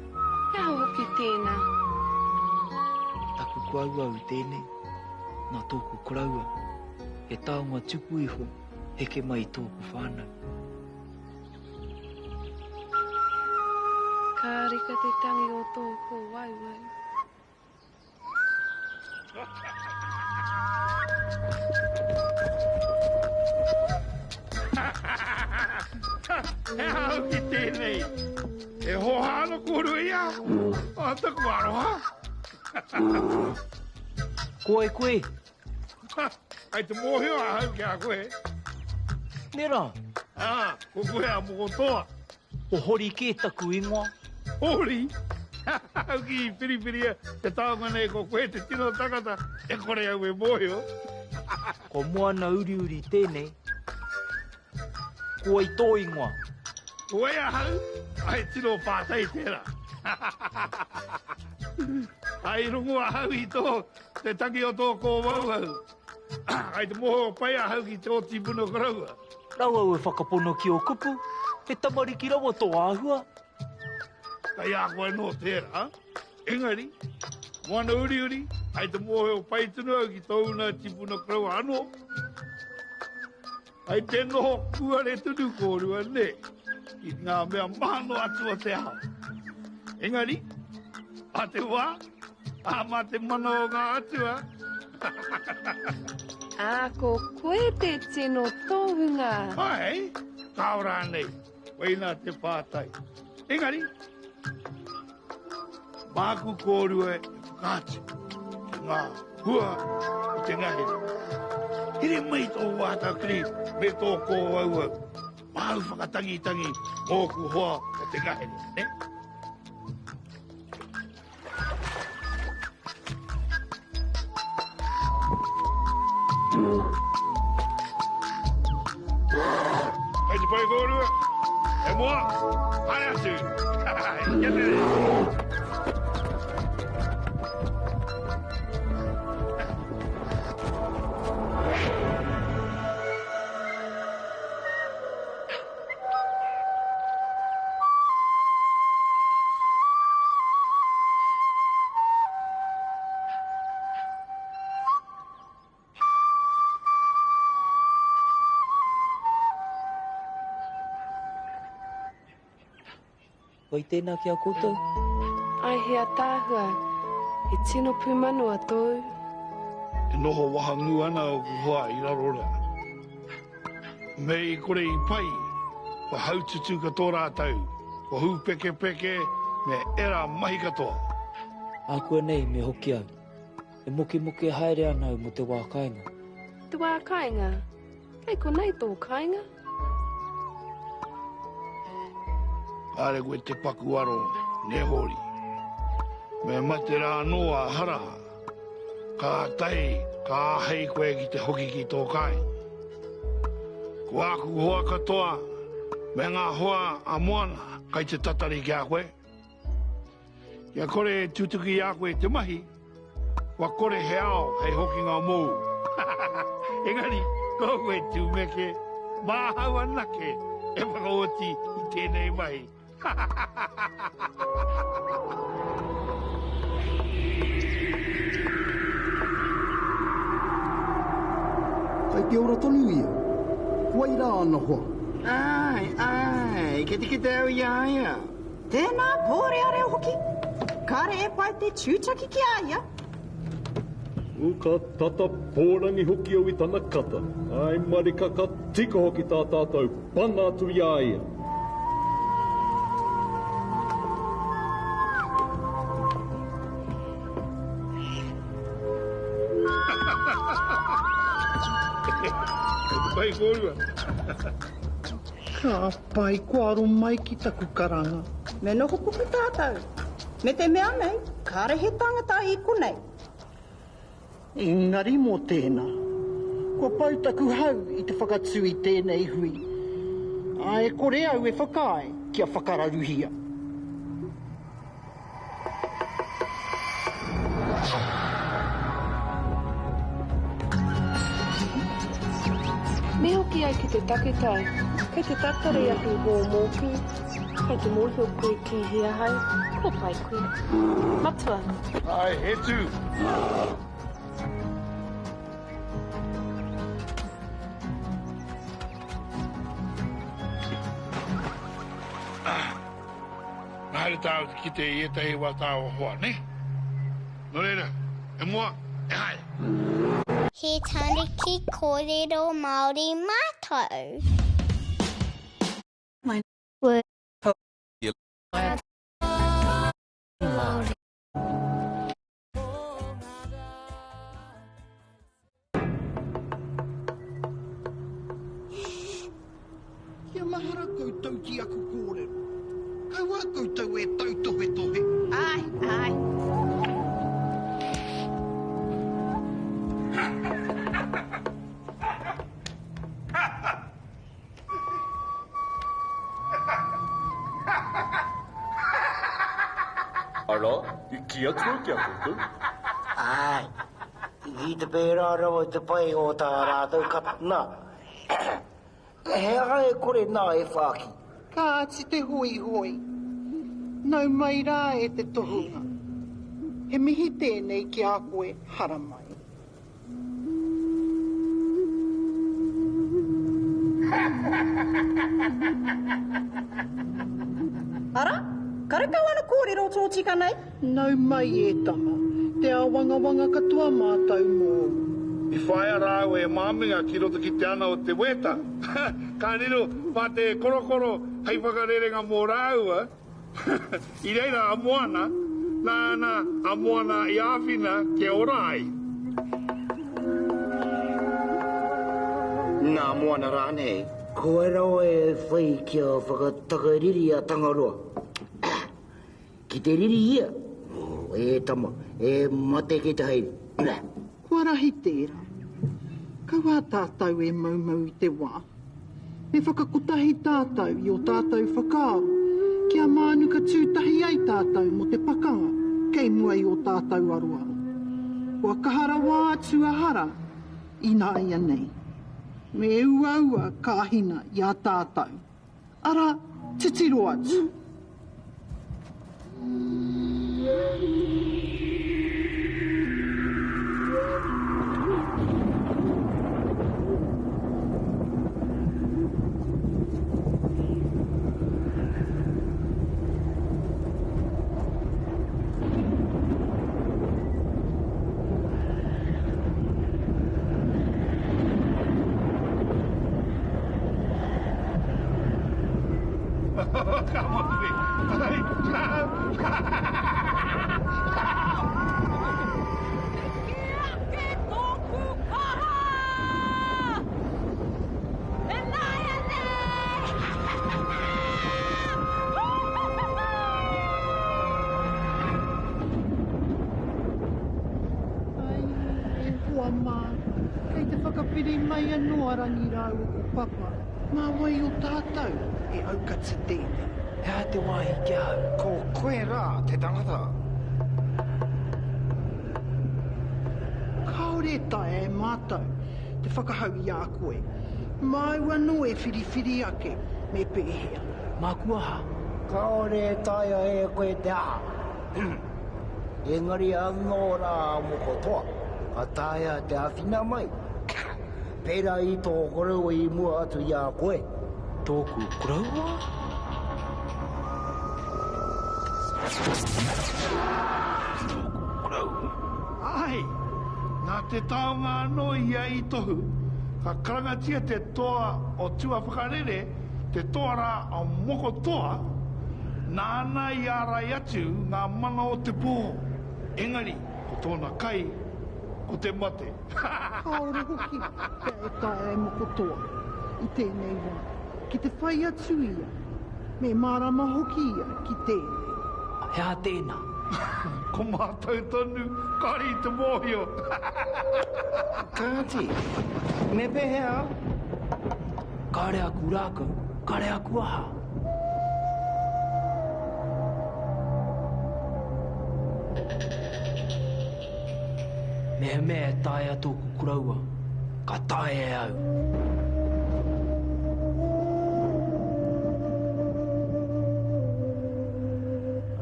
He aha hoki tēnā? Taku kōauau tēnei, nā tōku koroua, he taonga tuku iho heke mai i tōku whānau. Ka reka te tangi o tō kōauau. He aha hoki tēnei? E hoha ana kōrua i a? O taku aroha. Ko wai koe? Kai te mōhio ahau ki a koe. Nē rā? Ā, ko koe a Mokotoa. Ko Hori kē taku ingoa. Hori? Au ki i whiriwhiria te taonga nei ko koe te tino tangata e kore au e mōhio. Ko Moana Uriuri tēnei. Ko wai tō ingoa? Ko wai ahau? Ai tino pātai tērā. Ai rongo ahau i tō, te tangi o tō kōwauwau. Ai te mōhio pai ahau ki tō tīpuna koroua. Rau au e whakapono ki ō kupu, he tamariki rawa tō āhua. Kei a koe anō tērā, engari, moana uriuri, hai te mōhio pai tonu au ki tōuna tipuna koroua anō. Hai te noho kūare tonu kōrua, nē, ki ngā mea maha noa atu o te ao. Engari, a te wā, ā mā te mana o ngā atua. Ā, ko koe te tino tohunga. Ai, kāo rānei, koinā te pātai. Engari, māku kōrua e whakaatu ki ngā hua o te ngahere. Here mai tō wātakiri me tō kōauau, māu whakatangitangi mōku hoa o te ngahere, ne? Kei te pai kōrua? E moa, haere atu! Kia tere! Wai tēnā ki a koutou? Ai he ataahua, he tino pūmanawa tōu. E noho wahangū ana ōku hoa i raro rā. Me i kore i pai, kua haututu katoa rātou, kua hūpekepeke me ērā mahi katoa. Ākuanei me hoki au. E mokemoke haere ana au mō te wā kāinga. Te wā kāinga? Kei konei tō kāinga? Kāre koe te paku aro, nē Hōri? Me mate rā anō a Haraha, kātahi ka āhei koe ki te hoki ki tō kāinga. Ko āku hoa katoa me ngā hoa a Moana kai te tatari ki a koe. Kia kore e tutuki i a koe te mahi, kua kore he ao hei hokinga mōu. Engari, koukou e Tūmeke, māhau anake e whakaoti i tēnei mahi. Kai te ora tonu ia. Ko wai rā ana hoa? Āe, āe, kei te kite au i a ia. Tēnā pōrearea hoki. Kāre e pai te tūtaki ki a ia. Ū, ka tata pōrangi hoki au i tana kata. Āe marika ka tika hoki tā tātou pana atu i a ia. Pai kōrua. Ka pai, kua aro mai ki taku karanga. Me noho puku tātou. Me te mea nei, kāre he tangata i konei. Engari mō tēnā, kua pau taku hau i te whakatū i tēnei hui, ā, e kore au e whakaae kia whakararuhia. Me hoki au ki te takutai. Kei te tatari aku hoa mōku. Kei te mōhio koe ki hea ahau, kua pai koe. Matua. Āe, he tū. Ka haere tāua te kite i ētahi o ā tāua hoa, nē? Nō reira, e moa, e haere! He tamariki kōrero Māori mātou. Māori. Kia mahara koutou ki aku kōrero. Kaua koutou e tautohetohe. Āe, āe. Arā, i kī atu au ki a koutou. Āe, i te pērā rawa te pai o tā rātou kata. Nā, he aha e kore nā e whāki? Kāti te hoihoi. Nau mai rā e te tohunga. He mihi tēnei ki a koe, haramai. Ara, karekau ana kōrero tōtika nei? Nau mai e tama, te āwangawanga katoa mātou mōu. I whāia rāua e Māminga ki roto ki te ana o te wēta. Ka riro mā te korokoro hei whakarerenga mō rāua. I reira a Moana, nāna a Moana i āwhina kia ora ai. Nā Moana rānei. Ko wai rawa e whai kia whakatakariri a Tangaroa? Ki te riri ia, e tama, e mate ki te haere. Kua rahi tērā. Kaua tātou e moumou i te wā. Me whakakotahi tātou i ō tātou whakaaro kia mānuka tū tahi ai tātou mō te pakanga kei mua i ō tātou aroaro. Kua kaha rawa atu a hara ināianei. Me uaua ka hina i a tātou. Ara, titiro atu. Ka moe. Ai, ka. Hiki ake tōku kaha! Ināianei! tāpiri mai anō a Rangi rāua ko Papa, mā wai o tātou e aukati tēnei? He aha te wāhi ki ahau? Ko koe rā te tangata. Kāore e taea e mātou te whakahau i a koe. Māu anō e whiriwhiri ake me pēhea. Māku aha? Kāore e taea e koe te aha. Engari anō rā a Mokotoa, ka taea te āwhina mai, pērā i tō koroua i mua atu i a koe. Tōku koroua? Tōku koroua? Āe, nā te taonga anō ia i tohu, ka karangatia te toa o tuawhakarere, te toa rā a Mokotoa, nāna i ārai atu ngā mana o te pō, engari ko tōna kai, ko te mate. Kāore hoki pea e taea e Mokotoa i tēnei wā ki te whai atu ia, me mārama hoki ia ki tēnei. He aha tēnā? Ko mātou tonu, kāre i te mōhio. Kāti, me pēhea au? Kāre aku rākau, kāre aku aha. Mehemea e taea tōku koroua, ka taea e au.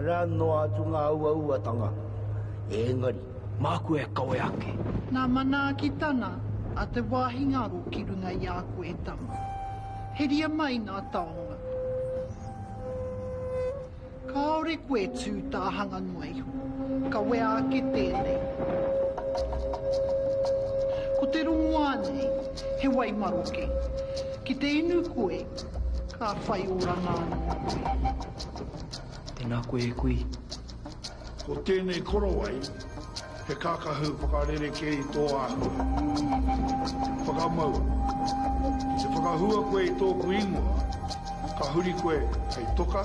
Arā noa atu ngā uauatanga, engari. Māku e kawe ake. Nā manaakitana a te wāhi ngaro ki runga i a koe e tama. Heria mai ngā taonga. Kāore koe e tū tāhanga noa iho. Kawea ake tēnei. Ko te rongoā nei, he wai maroke. Ki te inu koe, ka whai oranga anō koe. Tēnā koe e kui. Ko tēnei korowai, he kākahu whakarerekē i tō āhua. Whakamaua. Ki te whakahua koe i tōku ingoa, ka huri koe hei toka,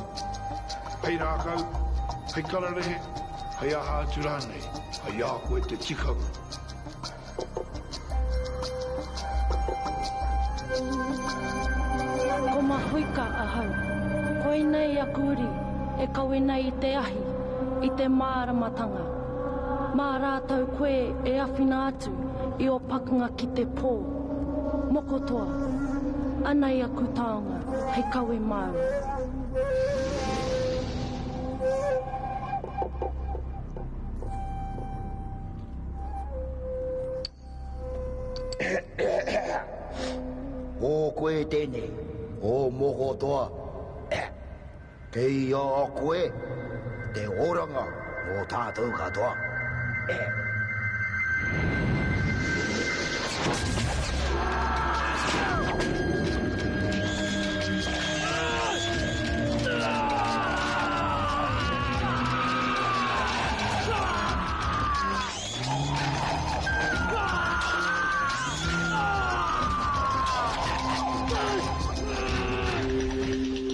hei rākau, hei kararehe, hei aha atu rānei, hei a koe te tikanga. Ko Mahuika ahau. Koinei aku uri e kawe nei i te ahi, i te māramatanga. Mā rātou koe e awhina atu i ō pakanga ki te pō. Mokotoa, anei aku taonga hei kawe māu. Ko koe tēnei, o moko toa. Kei a koe te oranga mō tātou katoa.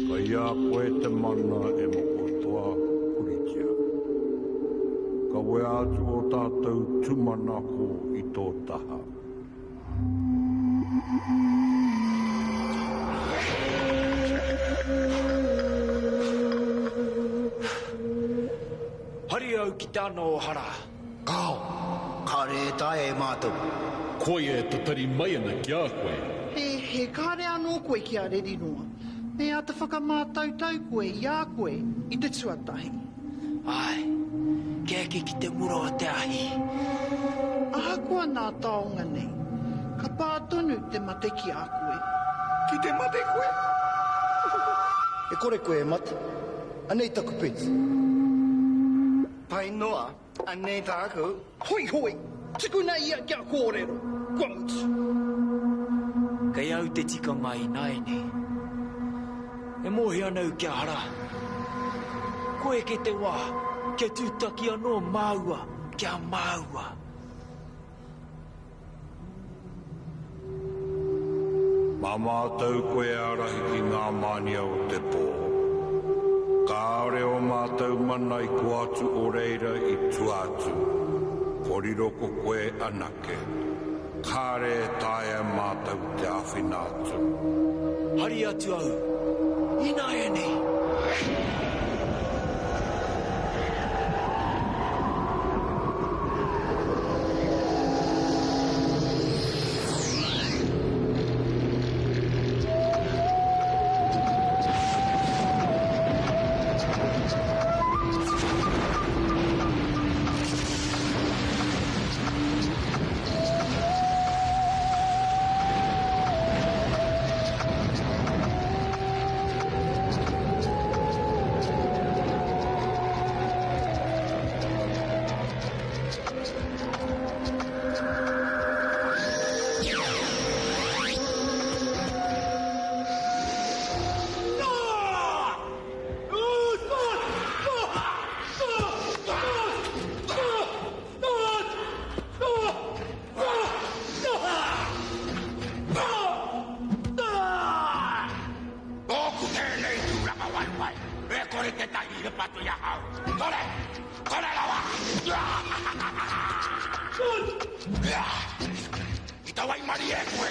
Kei a koe te mana e Mokotoa puritia. Kawea atu o tātou tumanako i tō taha. Hari au ki te ana o Hara. Kāo, kāre e taea e mātou. Koia e tatari mai ana ki a koe. He, he, kāre anō koe ki a Rerinoa. Me āta whakamātautau koe i a koe i te tuatahi. Āe, kia eke ki te mura o te ahi. Ahakoa nā taonga nei, ka pā tonu te mate ki a koe. Ki te mate koe? E kore koe e mate. Anei taku peti. Pai noa, anei tāku. Hoi hoi, tukuna ia kia kōrero, kua mutu. Kei au te tikanga ināianei. E mōhio ana au kia hara. Kua eke te wā kia tūtaki anō māua ki a māua. Mā mātou koe e ārahi ki ngā mānia o te pō. Kāore ō mātou mana i kō atu o reira i tua atu, ko riro ko koe anake. Kāre e taea e mātou te āwhina atu. Hari atu au ināianei. Nōku tēnei tūrangawaewae, e kore tētahi e patu i ahau. Kore! Kore rawa! I te waimarie koe,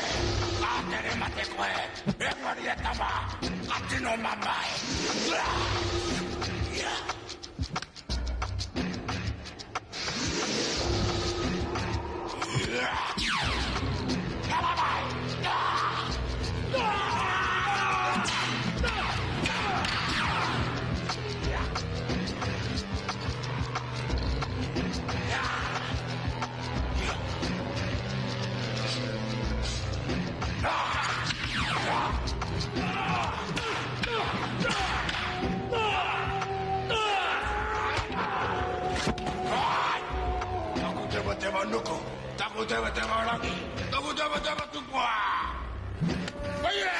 ka tere mate koe, engari e tama, ka tino mamae. Taku tewatewā nuku, taku tewatewā rangi, taku tewatewā tupua! Haere!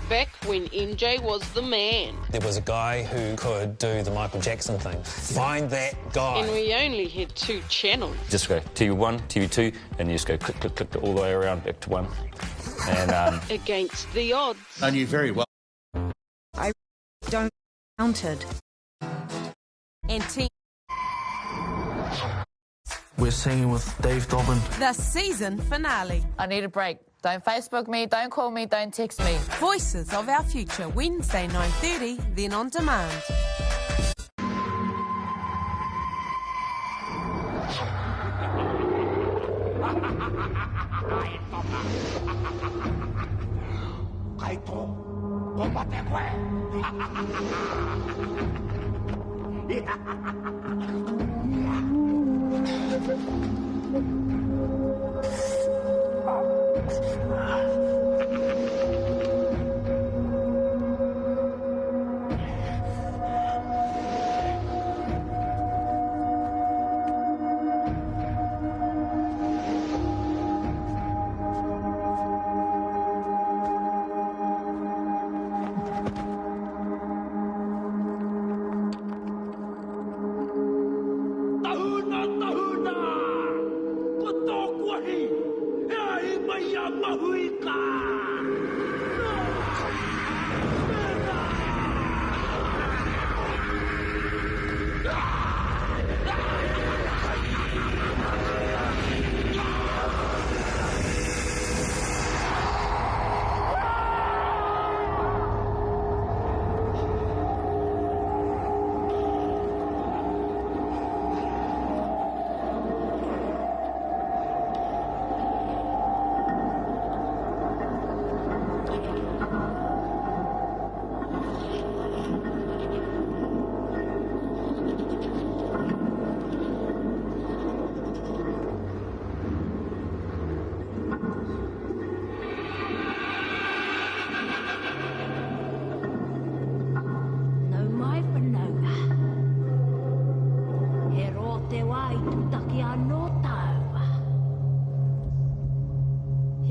Back when MJ was the man. There was a guy who could do the Michael Jackson thing. Find that guy. And we only had two channels. Just go TV1, TV2, and you just go click, click, click all the way around back to one. And um, Against the odds. I knew very well. I don't counted. And team. We're singing with Dave Dobbyn. The season finale. I need a break. Don't Facebook me, don't call me, don't text me. Voices of Our Future, Wednesday 9.30, then on demand. Kai tō, ko mate koe. Tahuna, tahuna! Ko tōku ahi, he ahi mai i a Mahuika!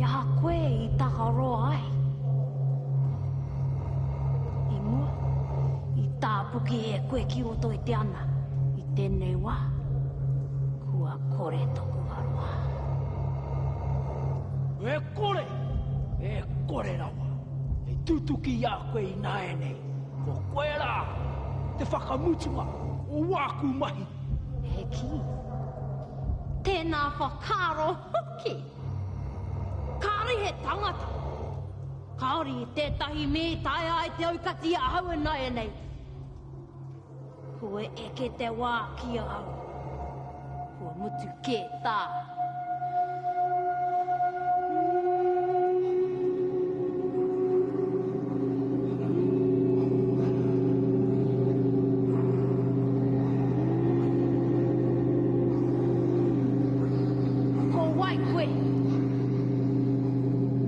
He aha koe i takaroa ai? I mua, i tāpuke e koe ki roto i te ana, i tēnei wā, kua kore toku aroha. E kore! E kore rawa! E tutuki i a koe ināianei, ko koe rā te whakamutunga o wāku mahi. E kī, tēnā whakaaro hoki! Kāore he tangata, kāore i tētahi mea i taea ai te aukati i ahau ināianei. Kua eke te wā ki ahau. Kua mutu kē tā. Ko wai koe?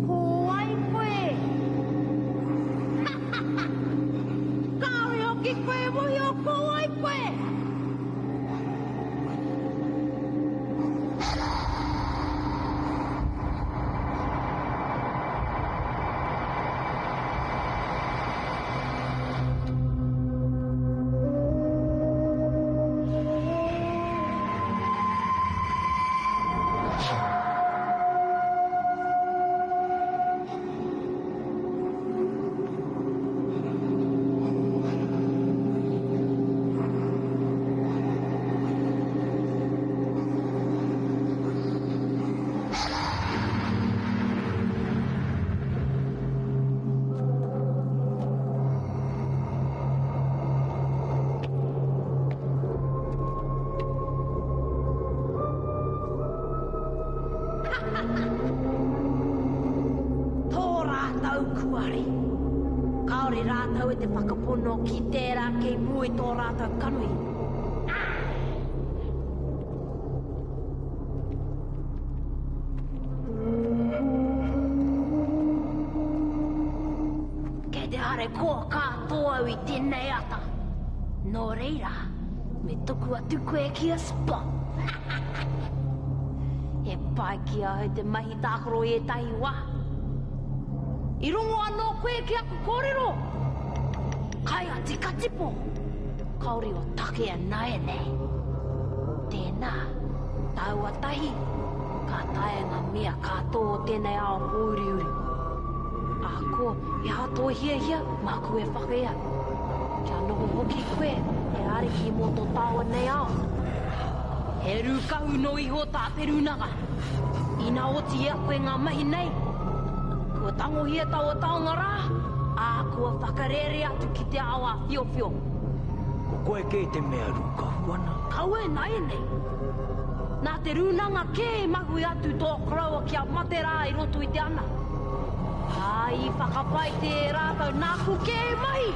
Ko wai koe? Kāore hoki koe e mōhio ko wai koe! Tō rātou kuare. Kāore rātou e te whakapono ki tērā kei mua i tō rātou kanohi. Kei te harikoa katoa au i tēnei ata. Nō reira, me tuku atu koe ki a Spot. He pai ki ahau te mahi tākaro i ētahi wā. I rongo anō koe ki aku kōrero? Kai a Tikatipo, kāore o take ināianei. Tēnā, tāua tahi, ka taea ngā mea katoa o tēnei ao pōuriuri. Ahakoa he aha tō hiahia, māku e whakaea. Kia noho hoki koe he ariki mō tō tāua nei ao. He rūkahu nō iho tā te rūnanga. Ina oti i a koe ngā mahi nei, kua tangohia taua taonga rā, ā, kua whakarērea atu ki te ao āwhiowhio. Ko koe kē te mea rūkahu ana. Kaua ināianei. Nā te rūnanga kē i mahue atu tō koroua kia mate rā i roto i te ana. Ā, i whakapae e rātou nāku kē i mahi.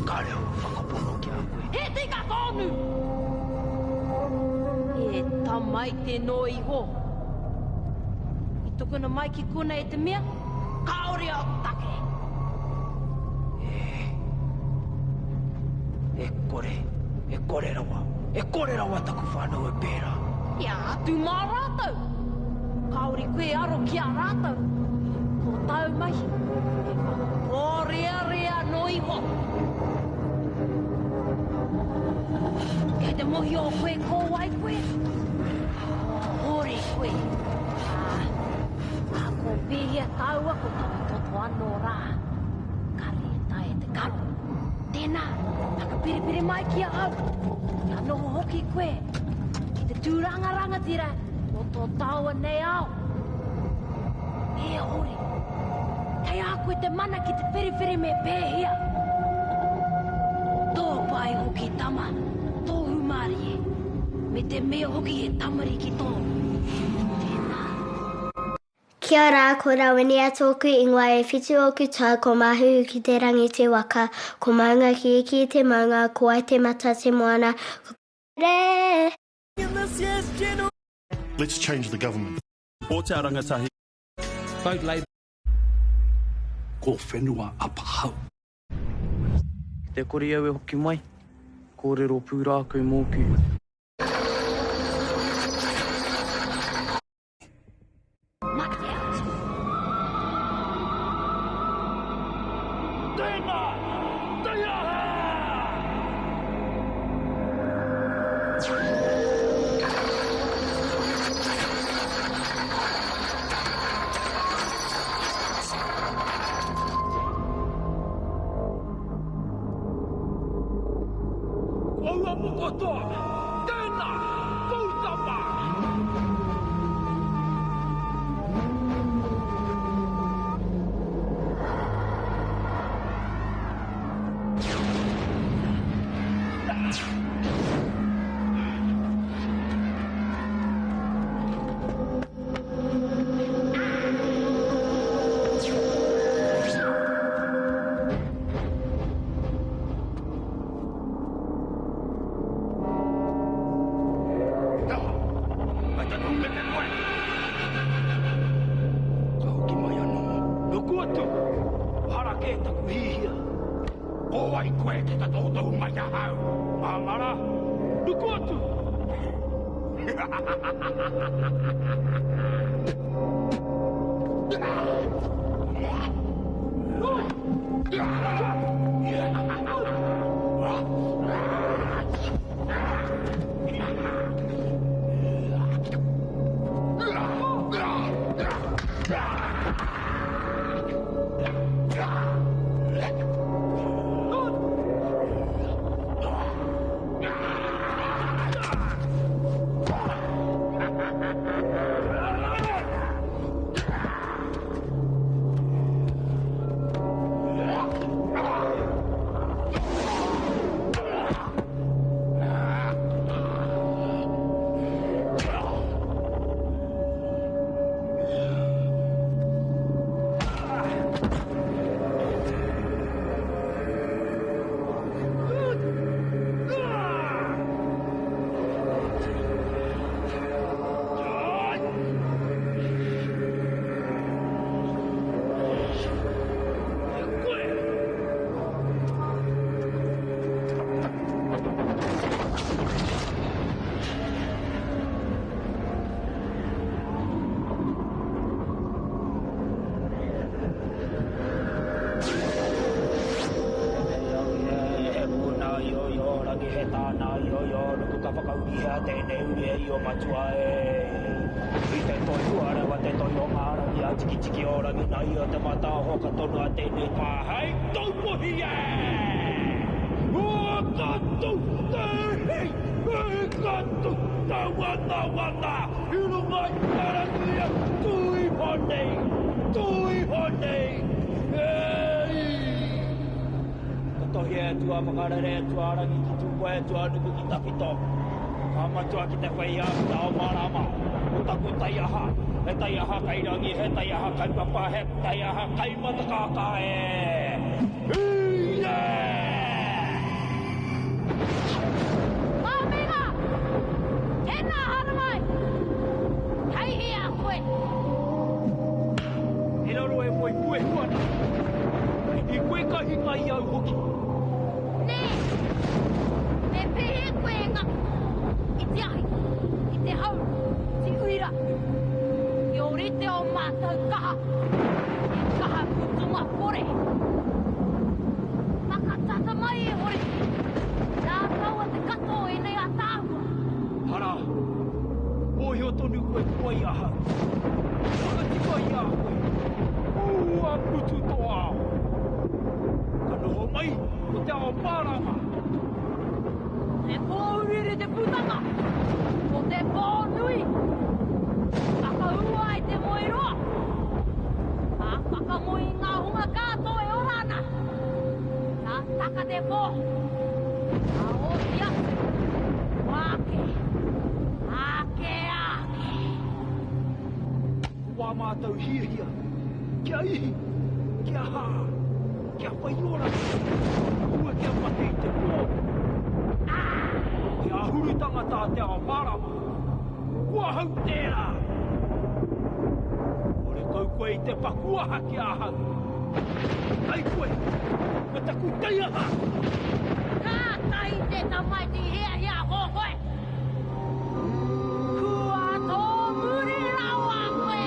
Kāre au e whakapono ki a koe. He tika tōnu! E tamaiti noa iho. I tukuna mai ki konei e te mea, kāore au take. E, e kore, e kore rawa, e kore rawa taku whānau e pērā. He aha atu mā rātou? Kāore koe e aro ki a rātou. Ko tāu mahi, he whakapōrearea noa iho. Kei te mohio koe ko wai koe? Kāore koe. Ā, ā, ko pēhea tāua ko taua toto anō rā? Kāre e taea te karo. Tēnā, whakapiripiri mai ki ahau. Kia noho hoki koe ki te tūranga rangatira o tō tāua nei ao. E Hori, kei a koe te mana ki te whiriwhiri me pēhea. Tō pai hoki tama, tō hūmārie, me te mea hoki he tamariki tōu. Tēnā. Kia ora, ko Rawinia tōku ingoa, e whitu ōku tau, ko Mahuhu ki te rangi te waka, ko Maungakiekie te maunga, ko Waitemata te moana, ko Re! Let's change the government. Pōtea rangatahi. Vote Labour. Ko Whenua Apahau. Ki te kore au e hoki mai, kōrero pūrākau mōku. katoa, tēnā, poutama! Ka hoki mai anō. Nuku atu! Hara kē taku hihia. Ko wai koe ki te tohutohu mai ahau? Māngara, nuku atu! He puna i o i o rangi, he tāna i o i o nuku ka whakaurihia tēnei uri e i o matua e. I te toi tuarewa te toi o ngā rangi a Tikitiki o rangi nā ia te mataaho ka tonoa tēnei pā hei taupohi e! Ua katu te hei, e katu te wanawana i runga i te rangi e tū iho nei, tū iho nei, e i! Ka tohia e Tuawhakarere, e Tuarangi ki Tūkoe, e Tuanuku ki Tawhito. Ka matua ki te whei ā ki te ao mārama. Ko taku taiaha, he taiaha kairangi, he taiaha kaupapa, he taiaha kaimatakākā e! Hīe! Māminga! Tēnā haramai! Kei hea koe? I raro e moe puehu ana. I koe ka hinga i au hoki. Nē! Me pēhea koe e ngaki i te ahi, i te hau, i te uira? I ōrite ō mātou kaha, he kaha mutunga kore. Whakatata mai e Hori, nā taua te katoa o ēnei ātaahua. Hara, mōhio tonu koe ko wai ahau. Whakatika i a koe, ua mutu tō ao. Ka noho mai ko te ao mārama. He pōuriuri te putanga, ko te pō nui. Whakaū ai te moe roa. Ka whakamoe i ngā hunga katoa e ora ana. Ka taka te pō, ka oti atu, kua ake, ake, ake. Ko wā mātou hiahia, kia ihi, kia hā, kia whai oranga, kua kia mate i te pō. He āhurutanga tā te ao mārama. Ko ahau tērā! Horekau koe i te paku aha ki ahau. Kai koe, me taku taiaha! Kātahi te tamaiti hiahia hohoe! Kua tōmuri rawa koe!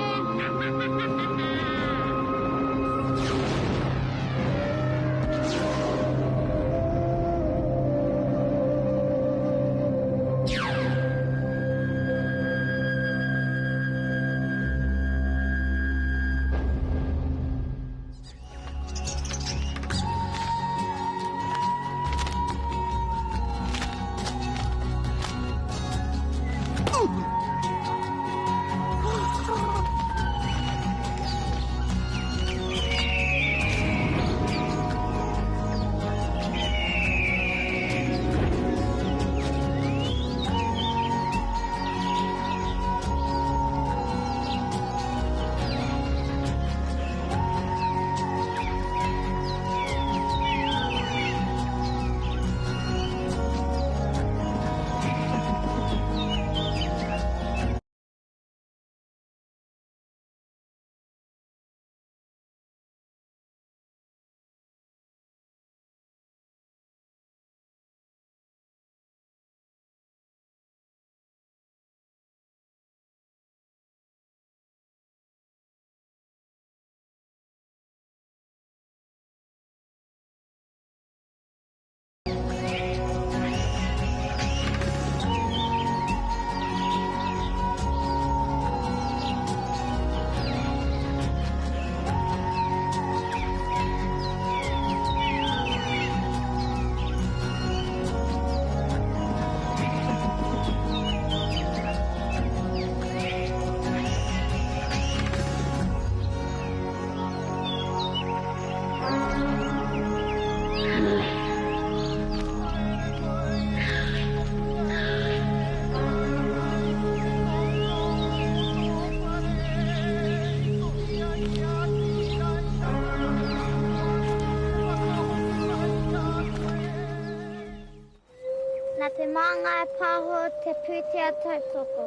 Māngai Pāho te pūtea tautoko.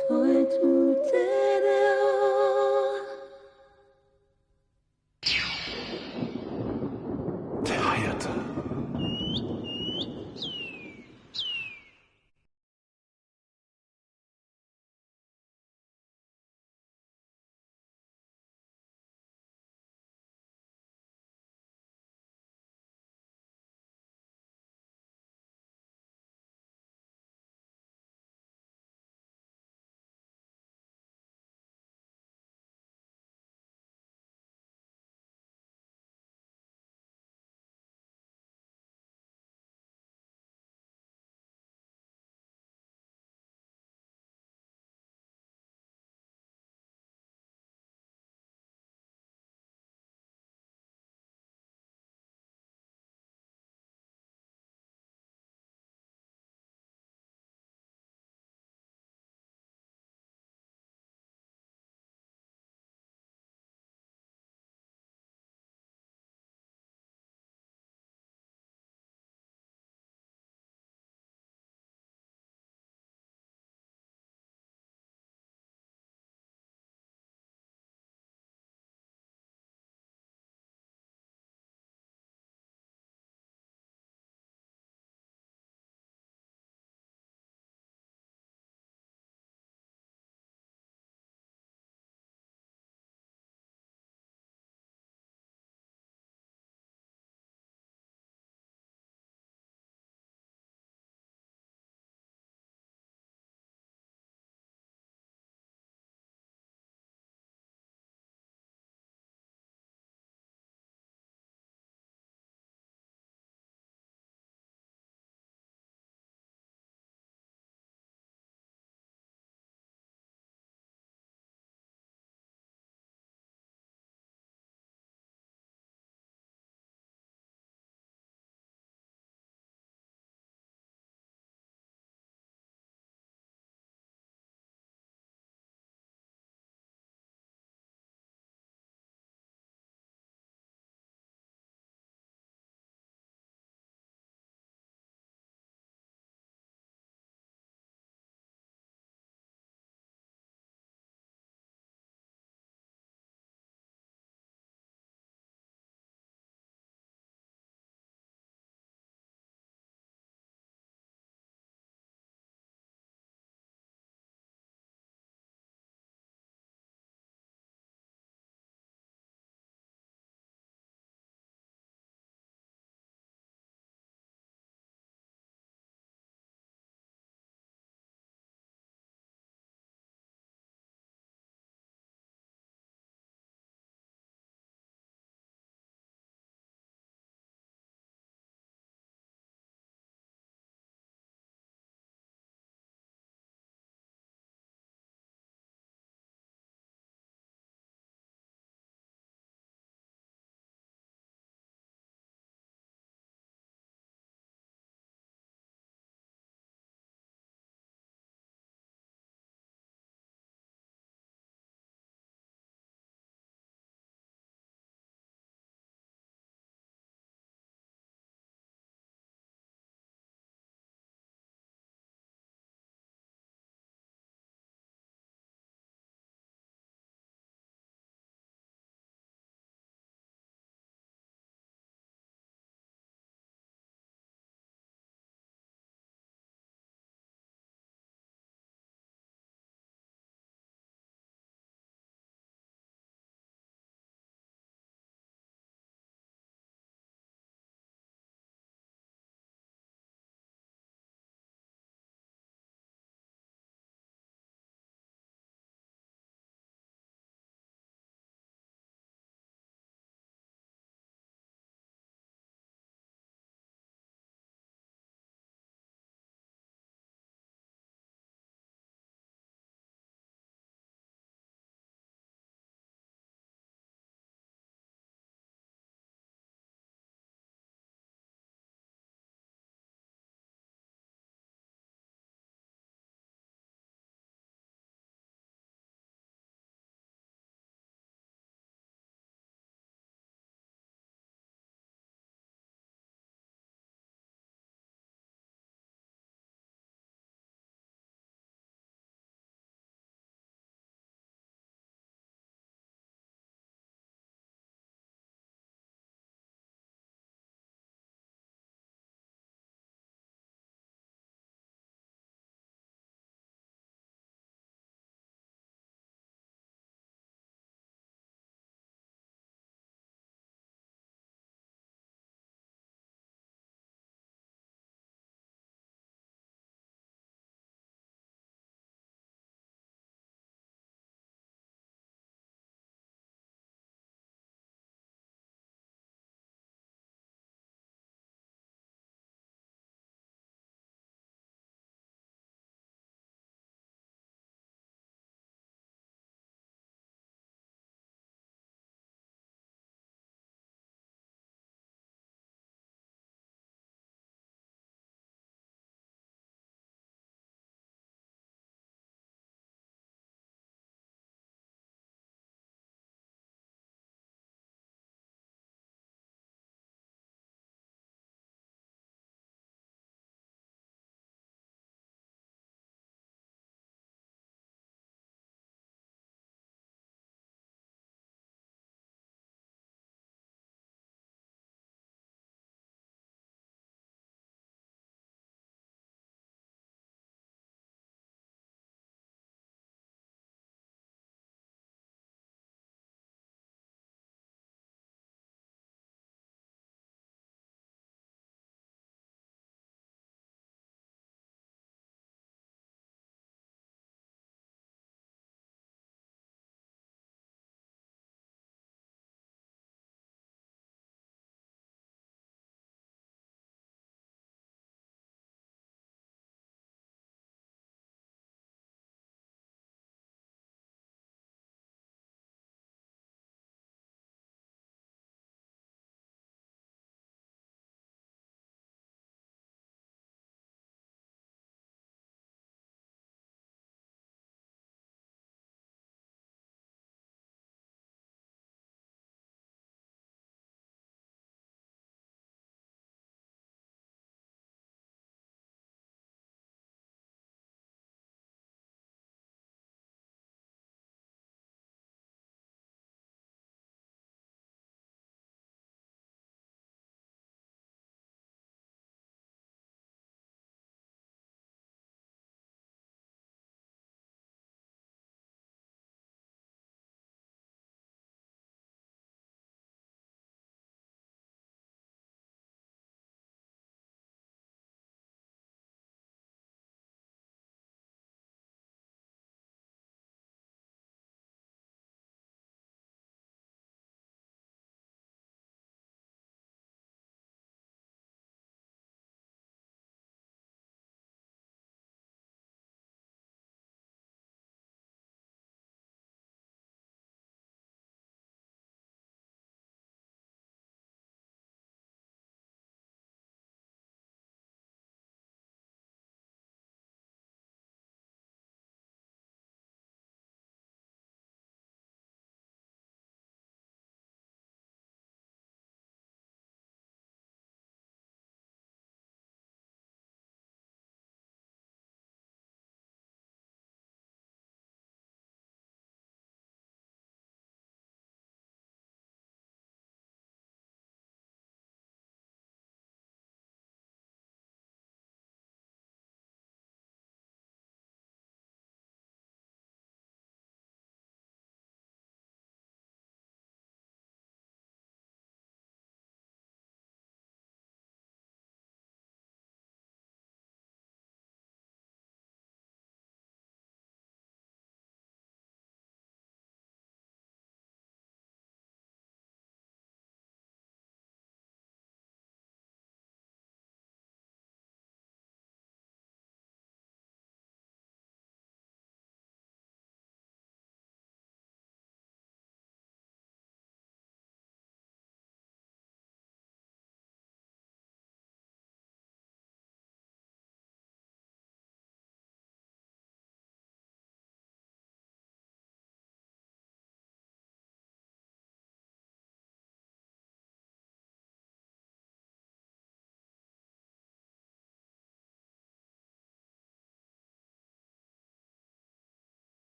Toitū te.